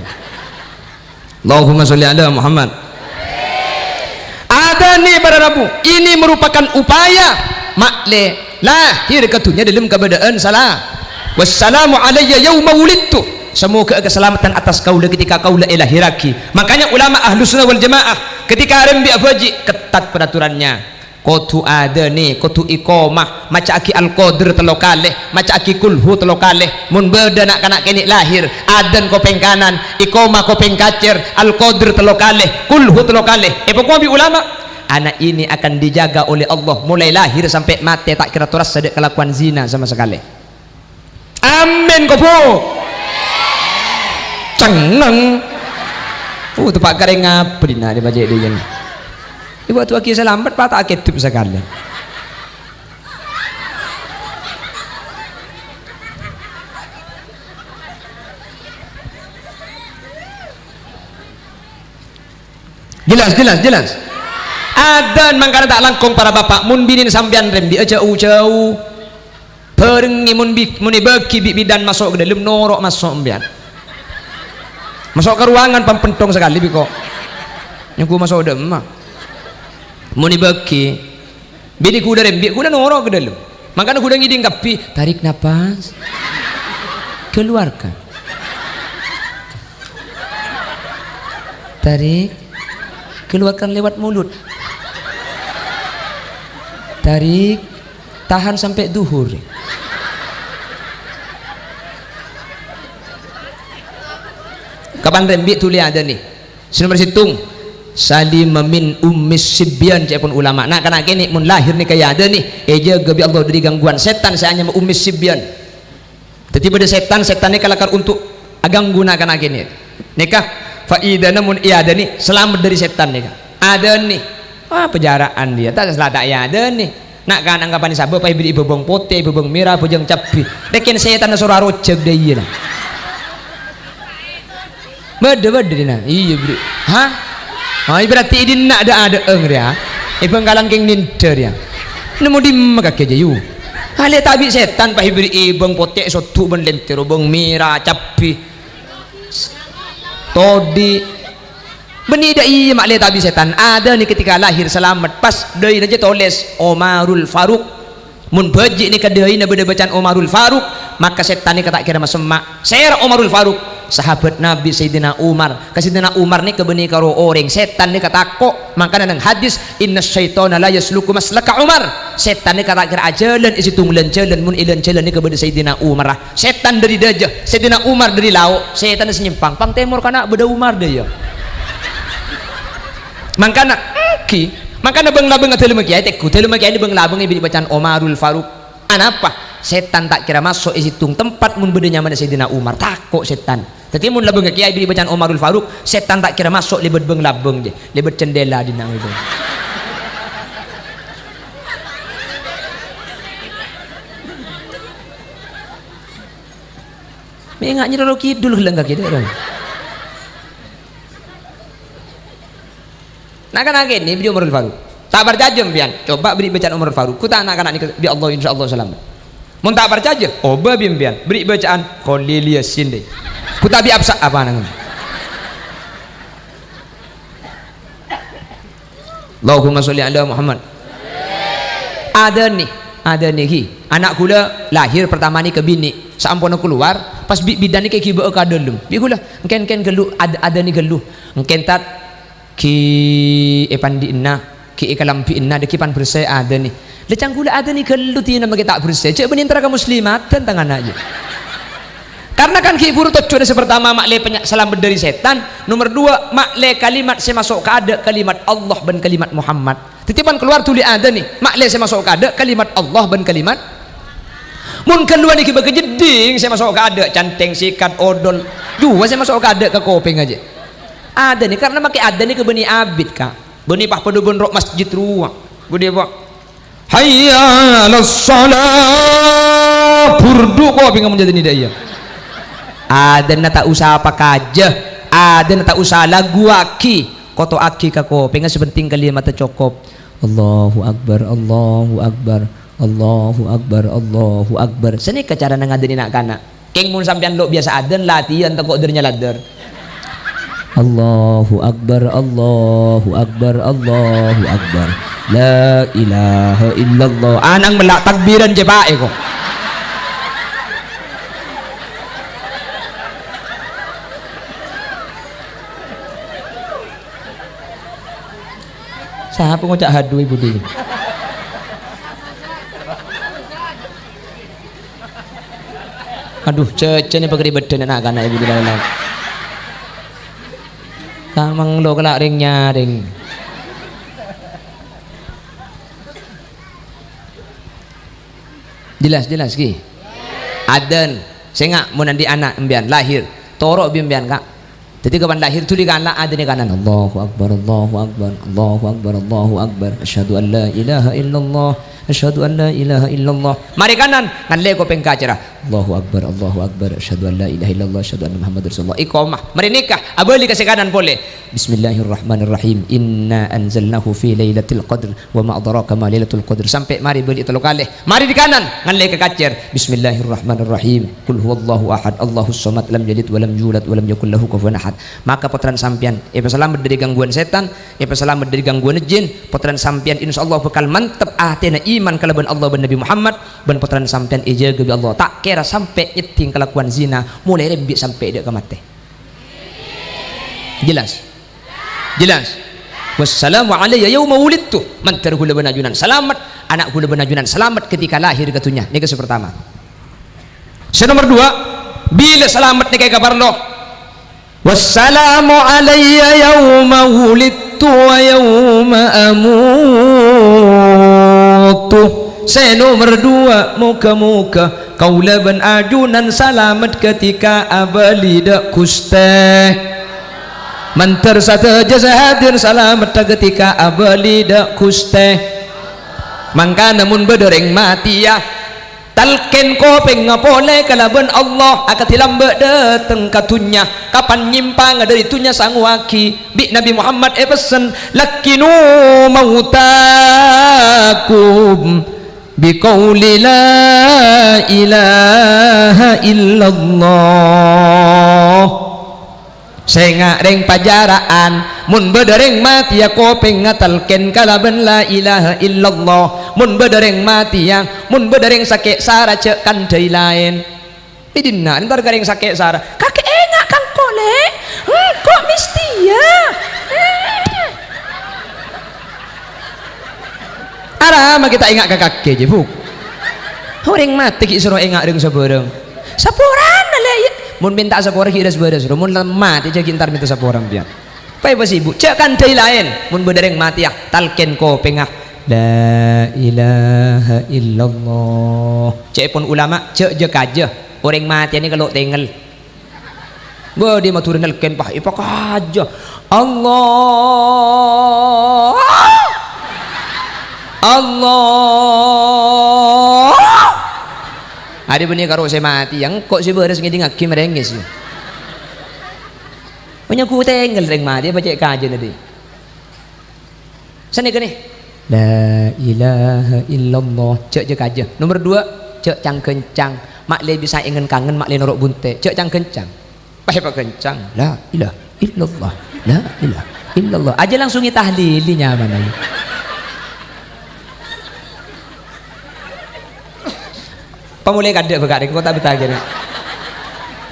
Allahumma sholli ala Muhammad. Adhâni para rabu, ini merupakan upaya ma'lè lahir ka dhunnya dalam keadaan salam. "Wassalamu alayya yauma wulidtu." Semoga keselamatan atas kaula ketika kaula elahiragi. Makanya ulama ahlu sunnah wal jamaah ketika arembi abhâji ketat peraturannya. Kodhu adhâni, kodhu iqamah, maca'aghi Al-Qadr tello kalè, maca'aghi Kulhu tello kalè. Mon bâdâ na'-kana' kènè' lahir, adhân kopèng kanan, iqamah kopèng kacèr, Al-Qadr tello kalè, Kulhu tello kalè. Èpakowâ bi' ulama, anak ini akan dijaga oleh Allah mulai lahir sampai mate, ta' kèra torassa dâ' kalakowan zina sama sakalè. Amin, kobu. Cengngeng. Uh, teppa' karè ngabâlina dhi' bâjâ dhiyân. Ibu atu agi salamet, pa ta' akedup sakalè. Jelas, jelas, jelas. Adhân mangkana ta' langkong para bapa', mon binèna sampèyan rembi'â jhâu-jhâu. Bhârengngè mon bi-, mon èbâgi bi' bidan maso' ka dâlem, noro' maso' sampèyan. Maso' ka ruangan pampènthong sakalè bi' ko'. Nyenggu maso' dâ' emma. Mon èbâgi, binè ghulâ rembi', ghulâ noro' ka dâlem. Mangkana ghulâ ngèdhing kabbhi, tarik napas. Keluarkan. Tarik. Keluarkan lewat mulut. Tarik. Tahan sampai duhur. Kapan rembi' dhuli adhâni. Sè nomer sèttong, salima min ummis sibyan, ca'èpon ulama. Na'-kana' kènè' mon lahir nèka èadhâni, èjâgâ bi' Allah dâri gangguan sètan sè anyama ummis sibyan. Dhâddhi bâdâ sètan, sètan nèka lakar onto' aganggu na'-kana' kènè'. Nèka, faidana mon èadhâni, salamet dâri sètan nèka. Adhâni. Wah, pajara'an dhiyâ, ta' sala ta' èadhâni. Na'-kana' anggapanè sabâ pas èbèrri'i bhâbâng potè, bhâbâng mèra, bhâjâng cabbhi. Lèkèn sètanna soro arojhâk dâ' iyâ, la. Bâdâ, bâdâ dinna'. Iyâ, bri. Hah? Ah, berarti è dinna' dâ'-adâ'âng rèya. È Bhângkalan kèng nèndhâ rèya. Nemmo dimma kakè jâ, yu? Alè' ta' bi' sètan pas èbèrri'i bhâng potè sodhu bân lèntèro, bhâng mèra, cabbhi. Todi'. Bânnè dâ' iyâ ma'lè ta' bi' sètan. Adhâni ketika lahir salamet, pas dâina jâ tolès Omarul Faruq. Mon bhâji' nèka dâina bâdâ bâcaan Omarul Faruq, maka sètan nèka ta' kèra masemma'. Sèra Omarul Faruq? Sahabat Nabi Sayyidina Umar. Ka Sayyidina Umar nèka bânnè karo orèng, sètan nèka tako'. Mangkana neng hadis, "Inna syaitana la yasluku maslaka Umar." Sètan nèka ta' kèra ajhâlân è sèttong lan-jhâlân, mon è lan-jhâlân nèka bâdâ Sayyidina Umar. Sètan dâri dâjâ, Sayyidina Umar dâri lao', sètanna sè nyèmpang, pang tèmor kana' bâdâ Umar dâ' iyâ. Mangkana, èngghi. Mangkana bâng-labâng dâlemma kèyaè, tèngghu dâlemma kèyaè bâng-labâng èbèrri' bâcaan Omarul Faruq. Anapa? Sètan ta' kèra maso' è sèttong tempat mon bâdâ nyamana Sayyidina Umar. Tako' sètan. Dhâddhi mon labângnga kèyaè èbèrri' bâcaan Omarul Faruq, sètan ta' kèra maso' lèbât bâng-labâng, jâ, lèbât cendèla dinna' itu. Mè' enga' Nyi Roro Kidul ghellâ' kakè dâ', ra. Na'-kana' kènè' bi' Omarul Faruq. Ta' parcajâ sampèyan? Coba bâri' bâcaan Omarul Faruq. Ghu ta' na'-kana' nèka bi' Allah, insyaallah salamet. Mon ta' parcajâ, obâ bi' sampèyan. Bâri' bâcaan Kholil Yasin dâ'. Ghu ta' bi' Afsa apa nang. Allahumma sholli ala Muhammad. Adhâni, adhâni ghi. Ana' ghulâ lahir pertama nèka binè'. Saamponna kalowar, pas bi' bidan nèka èghibâ'â ka dâlem. Bi' ghulâ, "Engkèn, engkèn ghâllu, ad-, adhâni ghâllu." Engkèn, Tad. Ghi' èpandi'na, ghi' èkalambi'na, dâggi' pan bersè adhâni. La ca'na ghulâ adhâni ghâllu dinah makè ta' bersè. Jhâ' bânnè entara ka muslimat, dân tang ana' jâ. Karena kan ghi' bhuru tojjhuwânna sè partama ma'lè penya-, salamet dâri sètan, nomer duwâ' ma'lè kalimat sè maso' ka adâ' kalimat Allah bân kalimat Muhammad. Dhâddhi pan kalowar dhuli adhâni, ma'lè sè maso' ka adâ' kalimat Allah bân kalimat. Mon ghâlluwân èghibâ ka jeddhing sè maso' ka adâ', cantèng, sikat, odol, juwâ sè maso' ka adâ' ka kopèngnga jâ. Adhâni, karena makè adhâni ka bânnè abit, Ka'. Bânnè pas padâ bân ro' masjid rowa. Bânnè, Pa'. Hayya 'alas shalah. Burdu' kopèngnga mon jâdina dâ' iyâ. Adzanna ta' osa pakajâ, adzanna ta' osa laguwaghi, koto'aghi ka kopèngnga, sè pentèng kalimatta cokop. Allahu Akbar, Allahu Akbar, Allahu Akbar, Allahu Akbar. Sanèka carana ngadâni na'-kana'. Kèng mon sampèyan lo' biyasa adzan, latèyan tako' dâr-nyalèdâr. Allahu Akbar, Allahu Akbar, Allahu Akbar. La ilaha illallah. Ana'na mella' takbiran cèpa'è ko'. Sapa ngoca' hadu è budi? Adhu, cècèna pagherri' bâddhâna na'-kana' è budi lalèn. Tamang lo' kala' rèng-nyarèng. Jelas, jelas, ghi? Adzan. Sènga' mon andi' ana' empèyan lahir, toro' bi' empèyan, Ka'. Dhâddhi kapan lahir, dhuli kana' adzanè kanan. Allahu Akbar, Allahu Akbar, Allahu Akbar, Allahu Akbar. Asyhadu an la ilaha illallah, asyhadu an la ilaha illallah. Marè kanan, ngallè kopèng kacèra. Allahu Akbar, Allahu Akbar, asyhadu an la ilaha illallah, asyhadu anna Muhammadar Rasulullah. Iqamah. Marè nèka, abâli ka sè kanan polè. Bismillahirrahmanirrahim. Inna anzalnahu fi lailatul qadr. Wa ma adraka ma lailatul qadr, sampè' marè bâli tello kalè. Marè di kanan, ngallè ka kacèr. Bismillahirrahmanirrahim. Qul huwallahu ahad, Allahus samad, lam yalid wa lam yulad wa lam yakul lahu kufuwan ahad. Maka pottrana sampèyan èpasalamet dâri gangguwan sètan, èpasalamet dâri gangguwan jin. Pottrana sampèyan insyaallah bhâkal mantep atèna iman kalabân Allah bân Nabi Muhammad, bân pottrana sampèyan èjâgâ bi' Allah. Ta' kèra sampè' nyèddhing kalakowan zina, molaè rèmbi' sampè' dâ' ka matè. Jelas? Jelas? "Wassalamu alayya yauma wulidtu." Mandhâr ghulâ bân ajunan salamet, ana' ghulâ bân ajunan salamet ketika lahir ka dhunnya. Nèka sè partama. Sè nomer duwâ', bilâ salamet nèka èkaparlo. "Wassalamu alayya yauma wulidtu wa yauma amutu." Sè nomer duwâ', moghâ-moghâ kaulâ bân ajunan salamet ketika abâli dâ' Ghustè. Mandhâr sadhâjâ sè hadir salametta ketika abâli dâ' Ghustè. Mangkana mon bâdâ rèng matèya, talkèn kopèngnga polè kalabân Allah akadhi lambâ' dâteng ka dhunnya, kapan nyèmpanga dâri dhunnya sangowaghi. Bi' Nabi Muhammad èpessen, "Lakkinu mautakum biqauli la ilaha illallah." Sènga' rèng pajâra'an, mon bâdâ rèng matèya kopèngnga talkèn kalabân la ilaha illallah. Mon bâdâ rèng matèya, mon bâdâ rèng sakè' sara jhâ' kandhâi laèn. È dinna' entar ka rèng sakè' sara. "Kakè enga' ka engko', Lè'? Engko' mestèya." Arapa ghi' ta' enga' ka kakè, jâ, Bu? Orèng matè ghi' soro enga' rèng sabârâng. Saporana, Lè', iyâ. Mon mènta sapora ghi' ras-bâras, ro. Mon la matè jâ ghi' entar mènta sapora, empèyan. Paèpasibuk, jhâ' kandhâi laèn. Mon bâdâ rèng matèya, talkèn kopèngnga, "La ilaha illallah." Ca'èpon ulama, jhâ' jâ-kajâ. Orèng matèya nèka lo' tengngel. Bâdâ Madhurâ nalkèn, pas èpakajâ. Allah. Allah. Arè bânnè karo sè matè, ya engko' sè bârâs ngèdingngaghi marèngès, ya. Manyaghu tengngel rèng matè, apa cè' kajâna, dhi? Sanèka, nè. La ilaha illallah. Jhâ', jhâ' kajâ. Nomer duwâ', jhâ' cang-ghâncang. Ma'lè bisa èngen-kangen, ma'lè noro' bunte'. Jhâ' cang-ghâncang. Pas èpaghâncang. La ilaha illallah. La ilaha illallah. Ajâ langsung ètahlili nyamana. Pamolè kadâ' bâ' ka rèng, engko' ta' bhâi ta' kèra.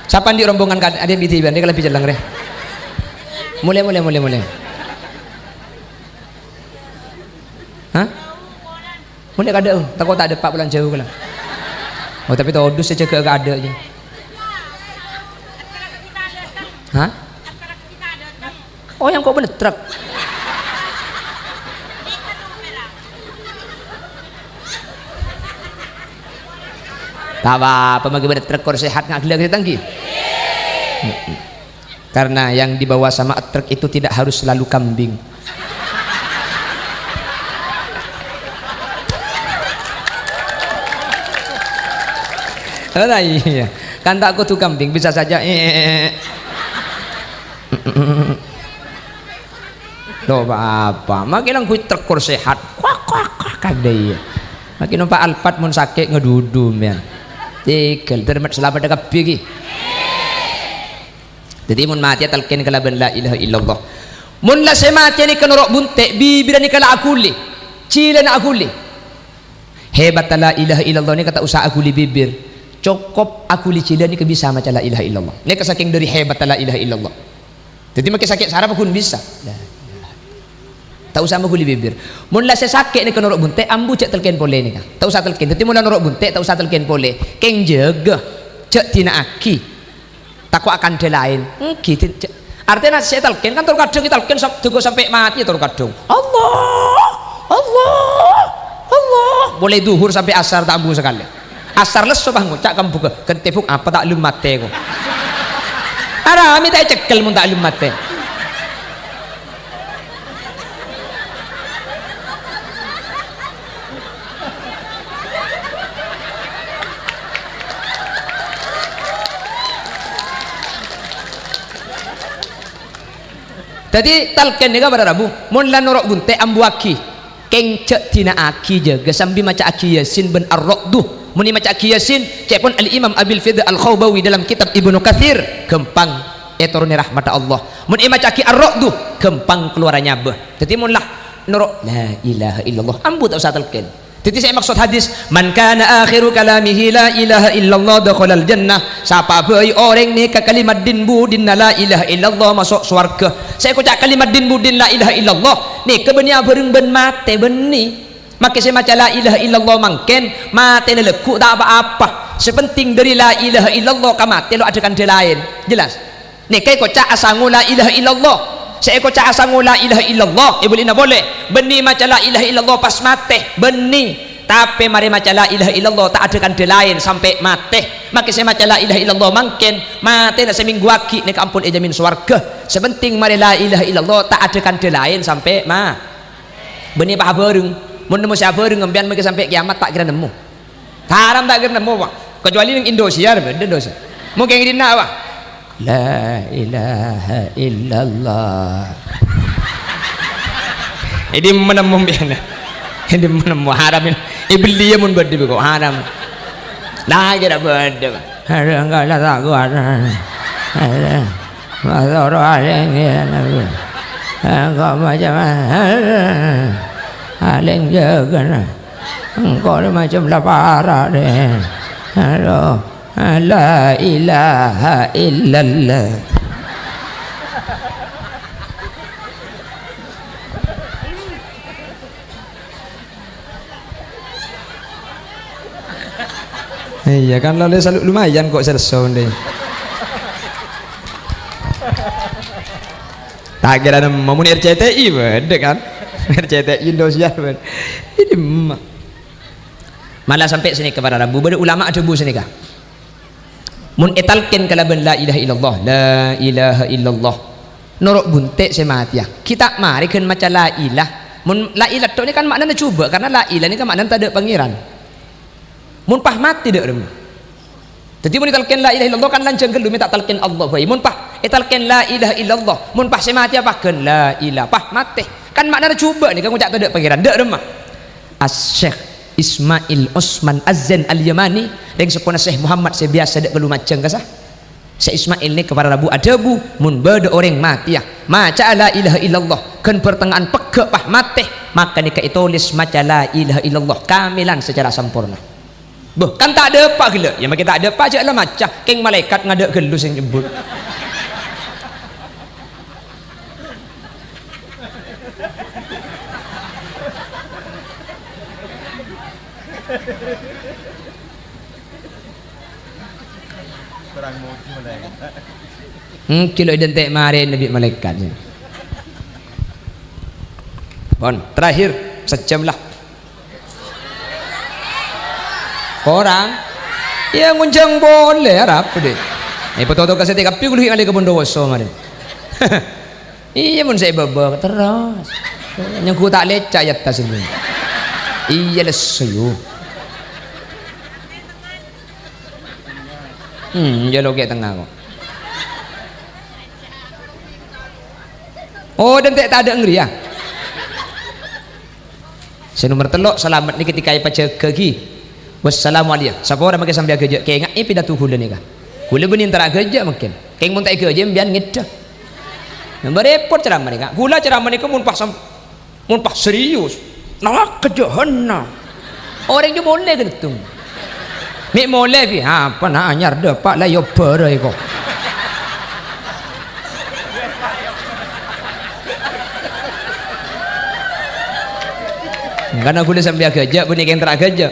Sapa andi' rombongan kad-, andi' bidi bân, rèng kalebbi celleng, rè. Molè, molè, molè, molè. Hah? Molè kadâ', oh, tako' ta' dâpa' polana jhâu kala. Oh, tapè todus sè jâgâ kadâ' jâ. Hah? Oh, yang kok bânnè trek? Ta' apa-apa, maghi bânnè trek kor sehat, nga' ghellâ' sè tanggi. Karena yang dibawa sama trek itu tidak harus selalu kambing. Lah iyâ, kan ta' kodhu kambing, bisa saja, eh, eh, eh, eh. Lho, apa? Makkè langghu tèkor sehat. Kuak, kuak, kuak, kadhâ iyâ. Makkè nompa' Alphard mon sakè' ngadudhu, sampèyan. Tèghâl, dermet salameddhâ kabbhi, ghi. Dhâddhi, mon matèya talqèn kalabân la ilaha illallah. Mon la sè matèya nèka noro' bhuntè', bibirra nèka la aghuli. Jhilâna aghuli. Hebatta la ilaha illallah nèka ta' osa aghuli bibir. Cokop aghuli jhilâ nèka bisa maca la ilaha illallah. Nèka sakèng dhâri hebatta la ilaha illallah. Dhâddhi, makkè sakè' sara pagghun bisa. La ilaha. Ta' osa maghuli bibir. Mon la sè sakè' nèka noro' bhuntè', ambu jhâ' talqèn polè nèka. Ta' osa talqèn. Dhâddhi, mon la noro' bhuntè', ta' osa talqèn polè. Kèng jâgâ. Jhâ' dina'aghi. Tako' akandhâ laèn. Èngghi, din-, jhâ-, artèna sè ètalqèn kan tor kadhâng ètalqèn sam-, dhâgâ sampè' matè tor kadhâng. Allah, Allah, Allah. Molaè dhuhur sampè' asar ta' ambu sakalè. Asar lesso pas ngoca' kambhugghâ, "Ghântè, Buk, apa ta' lem matè, ko'?" Arapa mè' ta' ècèkkel mon ta' lem matè. Dhâddhi, talqèn nèka para rabu, mon la noro' bhuntè' ambuwâghi. Kèng jhâ' dina'aghi, jâgâ sambi maca'aghi Yasin bân Ar-Ra'du. Mon èmaca'aghi Yasin, ca'èpon Al-Imam Abil Fida Al-Khawbawi dalam kitab Ibnu Katsir, ghâmpang ètoronè rahmatta Allah. Mon èmaca'aghi Ar-Ra'du, ghâmpang kalowara nyabâ. Dhâddhi, mon la noro' la ilaha illallah, ambu ta' osa talqèn. Dhâddhi sè èmaksod hadis, "Man kana akhiru kalamihi la ilaha illallah dakhalal jannah." Sapa bhâi orèng nèka kalimat dhin-budhinna la ilaha illallah maso' sowarghâ. Sè èkoca' kalimat dhin-budhin la ilaha illallah, nèka bânnè abhâreng bân matè bânnè. Makkè sè maca la ilaha illallah mangkèn, matèna lagghu' ta' pa-apa. Sè pentèng dhâri la ilaha illallah ka matè lo' adhâ kandhâ laèn. Jelas? Nèka èkoca' asango la ilaha illallah. Sè èkoca' asango la ilaha illallah, èbâlina polè. Bânnè maca la ilaha illallah pas matè. Bânnè. Tapè marè maca la ilaha illallah ta' adhâ kandhâ laèn sampè' matè. Makkè sè maca la ilaha illallah mangkèn, matèna sè mèngguwâghi nèka ampon èjhâmin sowarghâ. Sè pentèng marè la ilaha illallah ta' adhâ kandhâ laèn sampè' ma-, bânnè pa abhâreng. Mon nemmo sè abhâreng, sampèyan makkè sampè' kèyamat ta' kèra nemmo. Haram ta' kèra nemmo, Pak. Kecuali neng Indosiar, bâdâ Indosiar. Mungkin dinna', Pak. La ilaha illallah. È dimma nemmo mbiyan? È dimma nemmo haram ini? Èbelli ya mon bâdâ kok haram. La kèra bâdâ, Pak. Ada enggak ada tak kuat. Ada. Masoro aleng ya Nabi. Engko' macam aleng jâgâna. Engko' macam lapara deh. Aduh. La ilaha illallah. Iyâ kan, la lè salu-, lumayan kok sè lesso, ndè. Ta' kèra nemmo, mon R C T I bâdâ kan? R C T I Indosiar bâdâ. Ini emma. Mala sampè' sanèka para rabu, bâdâ ulama adhâbu sanèka. Mon ètalkèn kalabân la ilaha illallah, la ilaha illallah. Noro' bhuntè' sè matèya. Ghi' ta' marè ghân maca la ilah. Mon la ilah tok nèka kan ma'nana jhubâ', karna la ilah nèka ma'nana tadâ' pangèran. Mon pas matè dâ' remma. Dhâddhi mon ètalkèn la ilaha illallah kan lanjhâng ghâllu mè' ta' talkèn Allah bhâi. Mon pas ètalkèn la ilaha illallah, mon pas sè matèya pas ghân la ilah, pas matè. Kan ma'nana jhubâ' nèka ngoca' tadâ' pangèran, dâ' remma. Asy-Syeikh Ismail Osman Az-Zain Al-Yamani, rèng seppona Syekh Muhammad sè biyasa dâ' ka Lumajang kassa. Syekh Ismail nèka para rabu adhâbu, mon bâdâ orèng matèya maca'a la ilaha illallah, ghân bârtengnga'an pegghâ' pas matè, maka nèka ètolès maca la ilaha illallah kamèlan sacara samporna. Bâh, kan ta' dâpa' ghellâ'. Yâ, makkè ta' dâpa' jhâ' la maca, kèng malaèkat ngadâ' ghâllu sè nyebbhut. Èngghi lo' èdhânte' marèna bi' malaèkat. Pon, terakhir, sajâm la. Korang? Yâ, ngonjhâng polè, arapa, Dè'? Eh, patoto kasèttè kabbhi kulâ ghi' ngalè ka Bondowoso marèna. Iyâ, mon sè bâbâ terros. Nyengghu ta' lèca' è attas ini. Iyâ, lesso, yu. Hmm, jâ' lo' ghi' tengnga ko'. Oh, dântè' tadâ' ngrèya. Sè nomer tello', salamet nèka ketika èpajâgâ ghi. Wassalamu alaikum. Sapora mangkèn sampè' aghâjâ', kènga'è pidato ghulâ nèka. Ghulâ bânnè entara aghâjâ' mangkèn. Kèng mon ta' èghâjâ' sampèyan ngèdhâ. Bârèpot ceramah nèka. Ghulâ ceramah nèka mon pas sam-, mon pas serius. Neraka jahannam. Orèng jâ' molè ghâllu. Mè' molè, Bi. Apa na' anyar dâpa' la èobârâ èko. Karna ghulâ sampè' aghâjâ', bânnè kèng ta' aghâjâ'.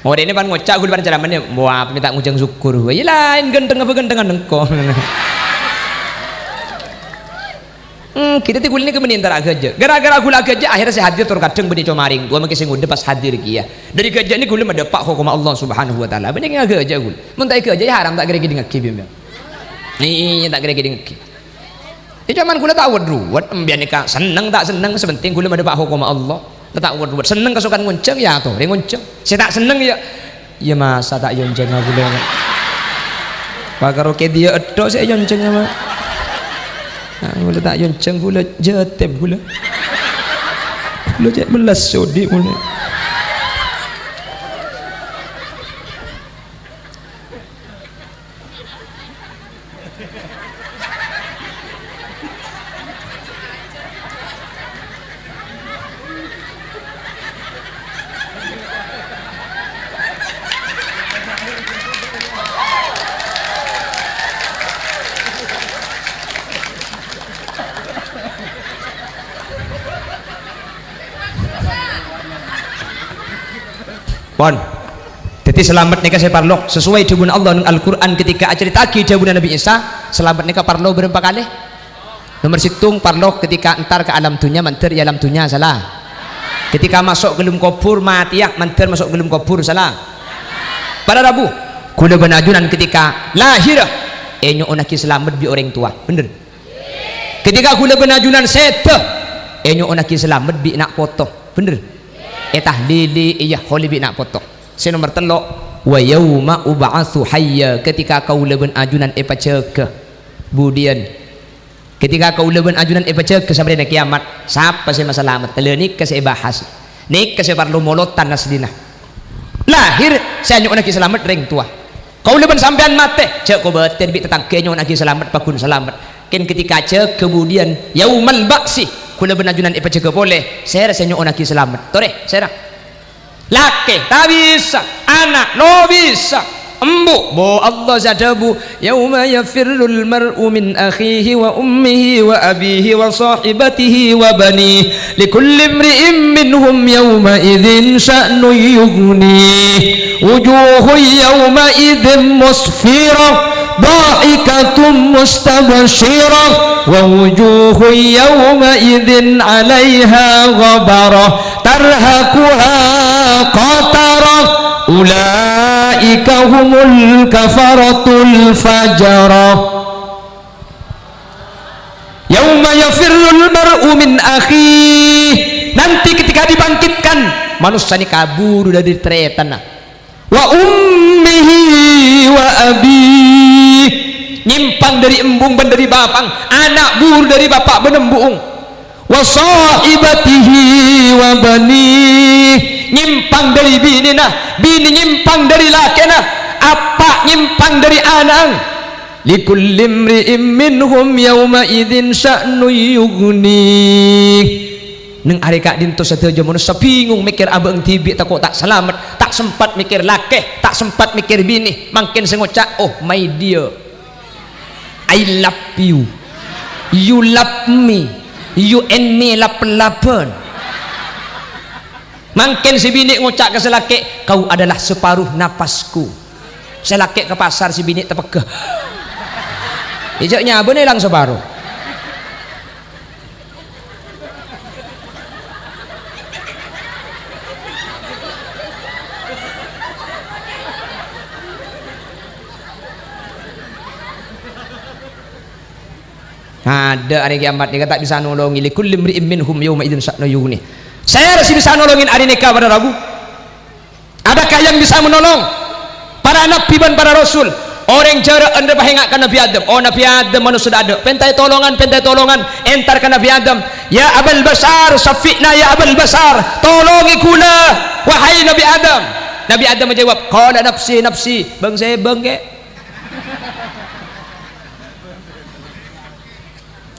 Orèngnga pan ngoca' ghulâ pan ceramah nè, "Wah, mènta ngojhâng sokkor." Wah, iyâ laèn ghântengnga bhâ ghântengnga engko'. Hmm, kita ti ghulâ nèka mènta aghâjâ'. Gara-gara ghulâ aghâjâ', akhirnya sè hadir tor kadhâng bânnè coma rèng towa, mangkèn sè ngodâ pas hadir kèya. Dâri ghâjâ' nèka ghulâ madâpa' hokomma Allah Subhanahu wa Ta'ala. Bânnè aghâjâ' ghulâ. Mon ta' èghâjâ', iyâ haram ta' kèra èkèdingngaghi, bi'. Iyâ, ta' kèra èkèdingngaghi. Iyâ, coma ghulâ ta' wet-ruwet, sampèyan nèka senneng ta' senneng, sè pentèng ghulâ madâpa' hokomma Allah. La ta' wet-ruwet, senneng kasokan ngonjhâng, iyâ atorè ngonjhâng. Sè ta' senneng, iyâ, iyâ masa ta' èyonjhângnga ghulâ. Pakaro kèdiyâ ètto' sè èyonjhângnga, Ma'. Nah, ghulâ ta' èyonjhâng, ghulâ jâtèm, ghulâ. Ghulâ cè' mellas sodi' mole. Pon. Dhâddhi salamet nèka sè parlo, sasuai dhâbuna Allah neng Al-Qur'an ketika acarèta'aghi dhâbuna Nabi Isa, salamet nèka parlo bârâmpa kalè? Nomer sèttong, parlo ketika entar ka alam dhunnya, mandhâr è alam dhunnya, sala. Ketika maso' ghâllem kobhur, matèya, mandhâr maso' ghâllem kobhur, sala. Para rabu, ghulâ bân ajunan ketika lahir, ènyo'onnaghi salamet bi' orèng towa, bhendher? Ketika ghulâ bân ajunan sèdhâ, ènyo'onnaghi salamet bi' na' poto. Bhendher? Ètahlili, iyâ, holè bi' na' poto. Sè nomer tello', "Wa yauma ub'atsu hayya," ketika kaulâ bân ajunan èpajâgâ. Budiyân? Ketika kaulâ bân ajunan èpajâgâ sampè' dâ' kiyamat, sapa sè masalamet? Ella nèka sè èbahas. Nèka sè parlo molodhân asllina. Lahir, sè ènyo'onnaghi salamet rèng towa. Kaulâ bân sampèyan matè, jhâ' kobâtèr bi' tatangghâ ènyo'onnaghi salamet, pagghun salamet. Kèng ketika jâgâ budiyân, yaumal ba'si, ghulâ bân ajunan èpajâgâ polè, sèra sè ènyo'onnaghi salamet? Torè, sèra? Lakè, ta' bisa. Ana', lo' bisa. Embu', bo Allah sè adhâbu, "Yauma yafirrul mar'u min akhihi wa ummihi wa abihi wa sahibatihi wa banihi. Likulli imri'im minhum yauma idzin sya'nun yughnihi. Wujuhun yauma idzin musfirah, dhahikatun mustabsyirah, wa wujuhun yauma idzin 'alaiha ghabarah, tarhaquha qatarah, ulaika humul kafaratul fajarah." Yauma yafirrul mar'u min akhih. Nanti ketika dibangkitkan, manossa nèka buru dâri tarètanna. Wa ummihi wa abih. Nyèmpang dâri embung bân dâri bapa'na, ana' buru dâri bapa' bân embu'na. Wa sahibatihi wa banih. Nyèmpang dâri binèna, binè nyèmpang dâri lakèna, apa' nyèmpang dâri ana'na. Likulli imri'im minhum yauma idzin sya'nun yughnih. Neng arè ka'dinto sadhâjâ manossa bingung mèkkèr abâ'na dhibi', tako' ta' salamet, ta' sempat mèkkèr lakè, ta' sempat mèkkèr binè. Mangkèn sè ngoca', "Oh, my dear. I love you. You love me. You and me lap-lapan." Mangkèn sè binè ngoca' ka sè lakè', "Kau adalah separuh napasku." Sè lakè' ka pasar, sè binè' tepegghâ. Iyâ, jhâ' nyabâna èlang saparo. Adâ' arè kiyamat nèka ta' bisa nolongè. Likulli imri'im minhum yauma idzin sya'nun yughnih. Sèra sè bisa nolongè arè nèka, para rabu? Adakah yang bisa menolong? Para nabbhi bân para rasul, orèng jârâ'ân rèpa enga' ka Nabbhi Adam. "Oh, Nabbhi Adam, manossa dâ'-adâ', pèntaè tolongan, pèntaè tolongan, entar ka Nabbhi Adam. Ya Abal Basyar, syafi'na ya Abal Basyar, tolongè ghulâ, wahai Nabbhi Adam." Nabbhi Adam ajâwâb, "Qala nafsi, nafsi, bâng-sèbâng, Kè'."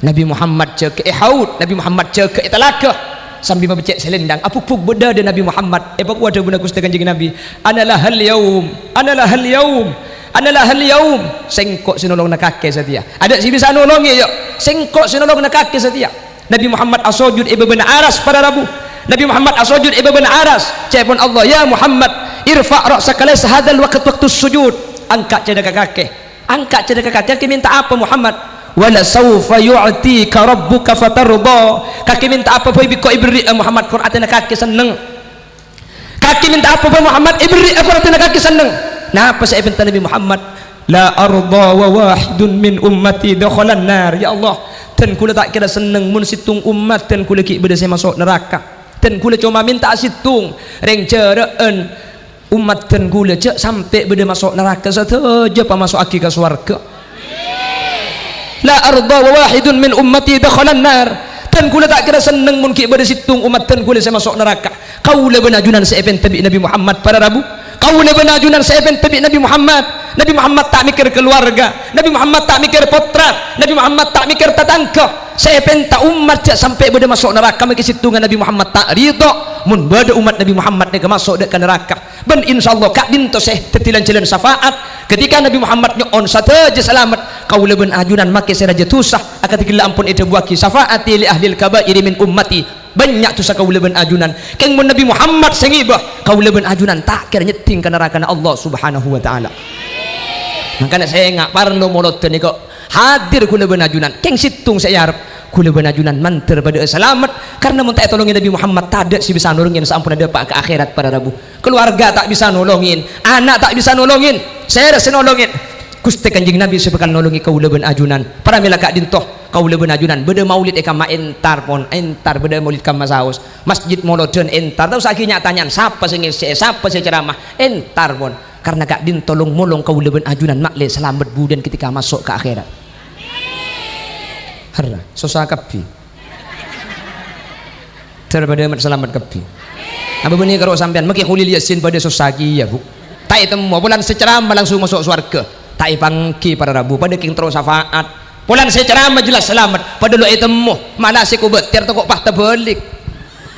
Nabbhi Muhammad jâgâ è haud, Nabbhi Muhammad jâgâ è talaga, sambi mabeccè' salèndang, abugbug bâdâdâ Nabbhi Muhammad. Èpakowa dhâbuna Ghustè Kanjeng Nabbhi, "Ana lahal yaum, ana lahal yaum, ana lahal yaum." Sèngko' sè nolongana kakè satèya. Adâ' sè bisa nolongè, yâ. Sèngko' sè nolongana kakè satèya. Nabbhi Muhammad asojud è bâbâna aras para rabu. Nabbhi Muhammad asojud è bâbâna aras. Ca'èpon Allah, "Ya Muhammad, irfa' ra'saka, laisa hadzal waqt waqtus sujud." Angka' cèdhâ ka kakè. Angka' cèdhâ ka kakè, kakè mènta apa, Muhammad? "Wala saufa yu'tika rabbuka fatardha." Kakè mènta apa bhâi bi' engko' èberri'â, Muhammad, kor atèna kakè senneng. Kakè mènta apa bhâi, Muhammad, èberri'â kor atèna kakè senneng. Napa sè èpènta Nabbhi Muhammad? "La ardha wa wahidun min ummati dakhalan nar." Ya Allah, dân ghulâ ta' kèra senneng mon sèttong ommaddhân ghulâ ghi' bâdâ sè maso' naraka. Dân ghulâ coma mènta'a sèttong, rèng jârâ'ân Ommaddhân ghulâ jhâ' sampè' bâdâ maso' naraka, sadhâjâ pamaso'aghi ka sowarghâ. La ardha wa wahidun min ummati dakhalan nar. Dân ghulâ ta' kèra senneng mon ghi' bâdâ sèttong ommaddhân ghulâ sè maso' naraka. Kaulâ bân ajunan sè èpènta bi' Nabbhi Muhammad para rabu. Kaulâ bân ajunan sè èpènta bi' Nabbhi Muhammad. Nabbhi Muhammad ta' mèkkèr kaluwarga. Nabbhi Muhammad ta' mèkkèr pottra. Nabbhi Muhammad ta' mèkkèr tatangghâ. Sè èpènta ommat jhâ' sampè' bâdâ maso' naraka, mèkkè sèttonga Nabbhi Muhammad ta' ridho. Mon bâdâ ommat Nabbhi Muhammad nèka maso' dâ' ka naraka. Bân insyaallah ka'dinto sè dhâddhi lan-jhâlân syafaat. Ketika Nabbhi Muhammad nyo'on sadhâjâ salamet, kaulâ bân ajunan makè sè rajâ dhusa, akadhi ghellâ' ampon èdhâbuwâghi, "Syafaati li ahlil kaba'iri min ummati." Bânnya' dhusa kaulâ bân ajunan. Kèng mon Nabbhi Muhammad sè ngibâ, kaulâ bân ajunan ta' kèra nyèddhing ka narakana Allah Subhanahu wa Ta'ala. Mangkana sènga' parlo molodhâ nèko hadir kaulâ bân ajunan. Kèng sèttong sè èarep. Kaulâ bân ajunan mandhâr padâ'â salamet, karna mon ta' ètolongè Nabbhi Muhammad, tadâ' sè bisa nolongè saamponna dâpa' ka akhèrat para rabu. Kaluwarga ta' bisa nolongè, ana' ta' bisa nolongè, sèra sè nolongè? Ghustè Kanjeng Nabbhi sè bhâkal nolongè kaulâ bân ajunan. Paramèla ka'dinto, kaulâ bân ajunan bâdâ maulid è kamma entar pon, entar bâdâ maulid kamma saos. Masjid molodhân entar, ta' osa ghi' nya'-tanya'an sapa sè ngèssè'è, sapa sè ceramah, entar pon. Karna ka'dinto long-molong kaulâ bân ajunan ma'lè salamet budhân ketika maso' ka akhèrat. Herra, sossa kabbhi. Dâr padâ salamet kabbhi. Apa bânnè karo sampèyan, makè Kholil Yasin padâ sossa kèya, Bu. Ta' ètemmo, polana sè ceramah langsung maso' sowarghâ. Ta' èpangghi para rabu, padâ kèng terro syafaat. Polana sè ceramah jelas salamet, padâ lo' ètemmo, mala sè kobâtèr tako' pas tabâlik.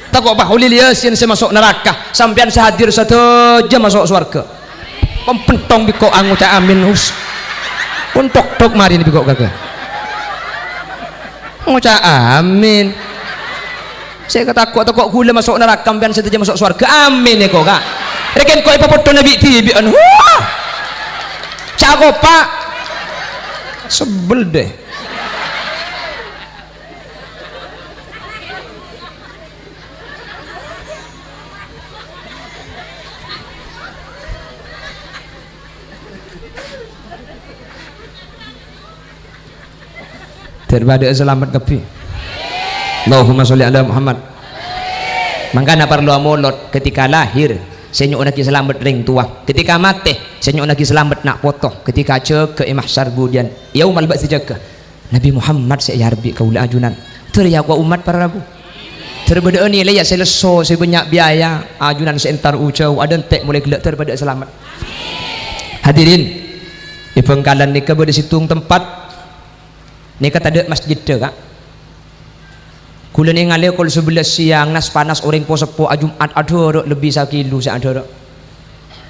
Tako' pas Kholil Yasin sè maso' naraka, sampèyan sè hadir sadhâjâ maso' sowarghâ. Pembentong bi' ko' angoca' amin, us. Pon tok-tok marèna bi' ko' ghâghâ. Ngoca' amin. Sè katako'-tako' ghulâ maso' naraka, sampèyan sadhâjâ maso' sowarghâ. Amin, èko, Ka'. Rèken ko' èpapotthona bi'-dhibi'ân. Wah! Cakopa. Sebel deh. Dâr padâ'â salamet kabbhi. Allahumma sholli ala Muhammad. Mangkana parlo amolod, ketika lahir, sè nyo'onnaghi salamet rèng towa. Ketika matè, sè nyo'onnaghi salamet na' poto. Ketika jâgâ è mahsyar budhiyân, yaumal ba'tsi jâgâ. Nabbhi Muhammad sè èarep bi' kaulâ ajunan. Dâr ya kowa ommat para rabu. Dâr bâdâ'â nilai ya sè lesso, sè bânnya' biaya, ajunan sè entar ojhâu, adântè' molaè ghellâ' dâr padâ'â salamet. Hadirin, è Bhângkalan nèka bâdâ sèttong tempat. Nèka tadâ' masjiddhâ, Ka'. Kaulâ nèngalè kol sabellâs sèyang, nas-panas orèng po-seppo ajum'at adârâ' lebbi sakilo sè adârâ'.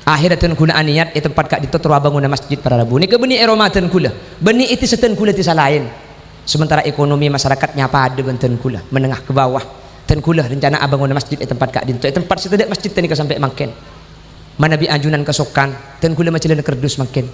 Akhèrra dân kaulâ anèyat è tempat ka'dinto terro abângona masjid para rabu. Nèka bânnè è roma dân kaulâ. Bânnè è dhisa dân kaulâ dhisa laèn. Sementara ekonomi masyarakat nyapadâ bân dân kaulâ, menengah ke bawah. Dân kaulâ rencana abângona masjid è tempat ka'dinto, è tempat sè tadâ' masjid nèka sampè' mangkèn. Manabi ajunan kasokan, dân kaulâ majhâlâna kardus mangkèn.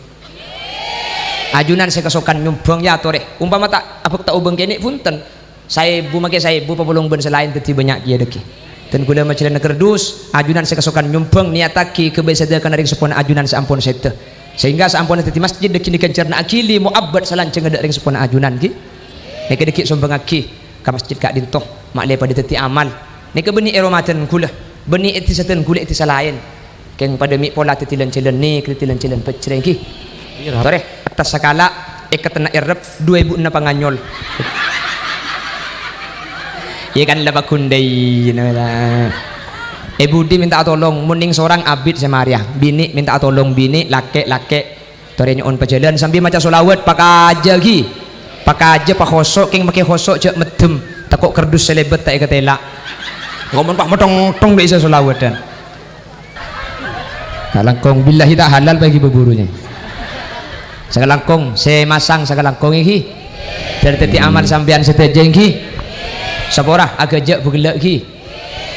Ajunan sè kasokan nyombhâng, ya, torè. Ompama ta' abhâkta obâng kènè', bhunten. Saèbu makè saèbu, papolong bân sè laèn dhâddhi bânnya' kèya dhâggi'. Dân kaulâ majhâlâna kardus, ajunan sè kasokan nyombhâng, nèyattaghi ghâbây sadhâkana rèng seppona ajunan sè ampon sèdhâ. Sehingga saamponna dhâddhi masjid dhâggi' nèka jhârna aghili mo'abbât salajeng adâ' rèng seppona ajunan, ghi. Nèka dhâggi' sombhângaghi ka masjid ka'dinto, ma'lè padâ dhâddhi amal. Nèka bânnè è roma dân kaulâ, bânnè è dhisa dân kaulâ è dhisa laèn. Kèng padâ mè' pola dhâddhi lan-jhâlân nèka, dhâddhi lan-jhâlân bhâjreng, ghi. Iyâ, Rab. Torè, attas sakala, èkattenna errep, dhu èbu enna' panganyol. Iyâ kan la paghundhâi, napa ta'? È budi mènta atolong, mon nèng sorang abit sè marèya. Binè' mènta atolong binè', lakè', lakè'. Torè nyo'on pajhâlân sambi maca sholawat, pakajâ, ghi. Pakajâ, pakhoso', kèng makè khoso' jhâ' meddhem. Tako' kardus sè lèbât ta' èkatèla'. Ngomong pas metthong-metthong dâ' issa sholawat, dan. Sakalangkong, billahi ta' halal bagi beburune. Sakalangkong, sè masang sakalangkong iki. Dhâddhi amal sampèyan sadhâjâ iki. Sapora aghâjâ' bhâghellâ' iki.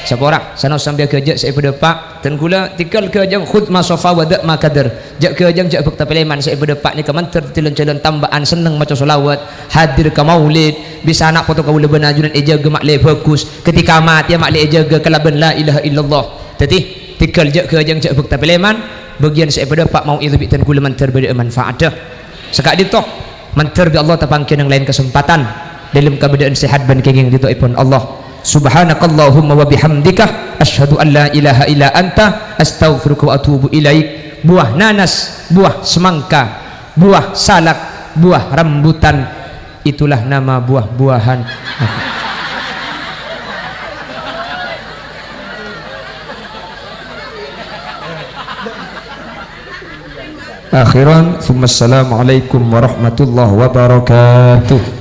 Sapora, sanos sampè aghâjâ' sè èpadâpa'. Dan ghulâ tèngghâl ghâjâng khudz ma shafa wa da' ma kadar. Jhâ' ghâjâng jhâ' bhâkta pèlèman sè èpadâpa' nèka mandhâr dhâddhi lan-jhâlân tamba'an senneng maca sholawat, hadir ka maulid, bisa ana' poto kaulâ bân ajunan èjâgâ ma'lè bhâghus, ketika matèya ma'lè èjâgâ kalabân la ilaha illallah. Dhâddhi, tèngghâl jhâ' ghâjâng jhâ' bhâkta pèlèman, bâgiyân sè èpadâpa' mau'idhâ bi' dan ghulâ mandhâr bâdâ'â manfa'adda. Saka'dinto, mandhâr bi' Allah tapangghiyân neng laèn kasempadhân dâlem kabâdâ'ân sehat bân kèngèng ridhoèpon Allah. Subhanakallahumma wa bihamdika, asyhadu an la ilaha illa anta, astaghfiruka wa atubu ilaik. Buah nanas, buah semangka, buah salak, buah rambutan, itulah nama buah-buahan. Akhiran, tsumma assalamualaikum warahmatullahi wabarakatuh.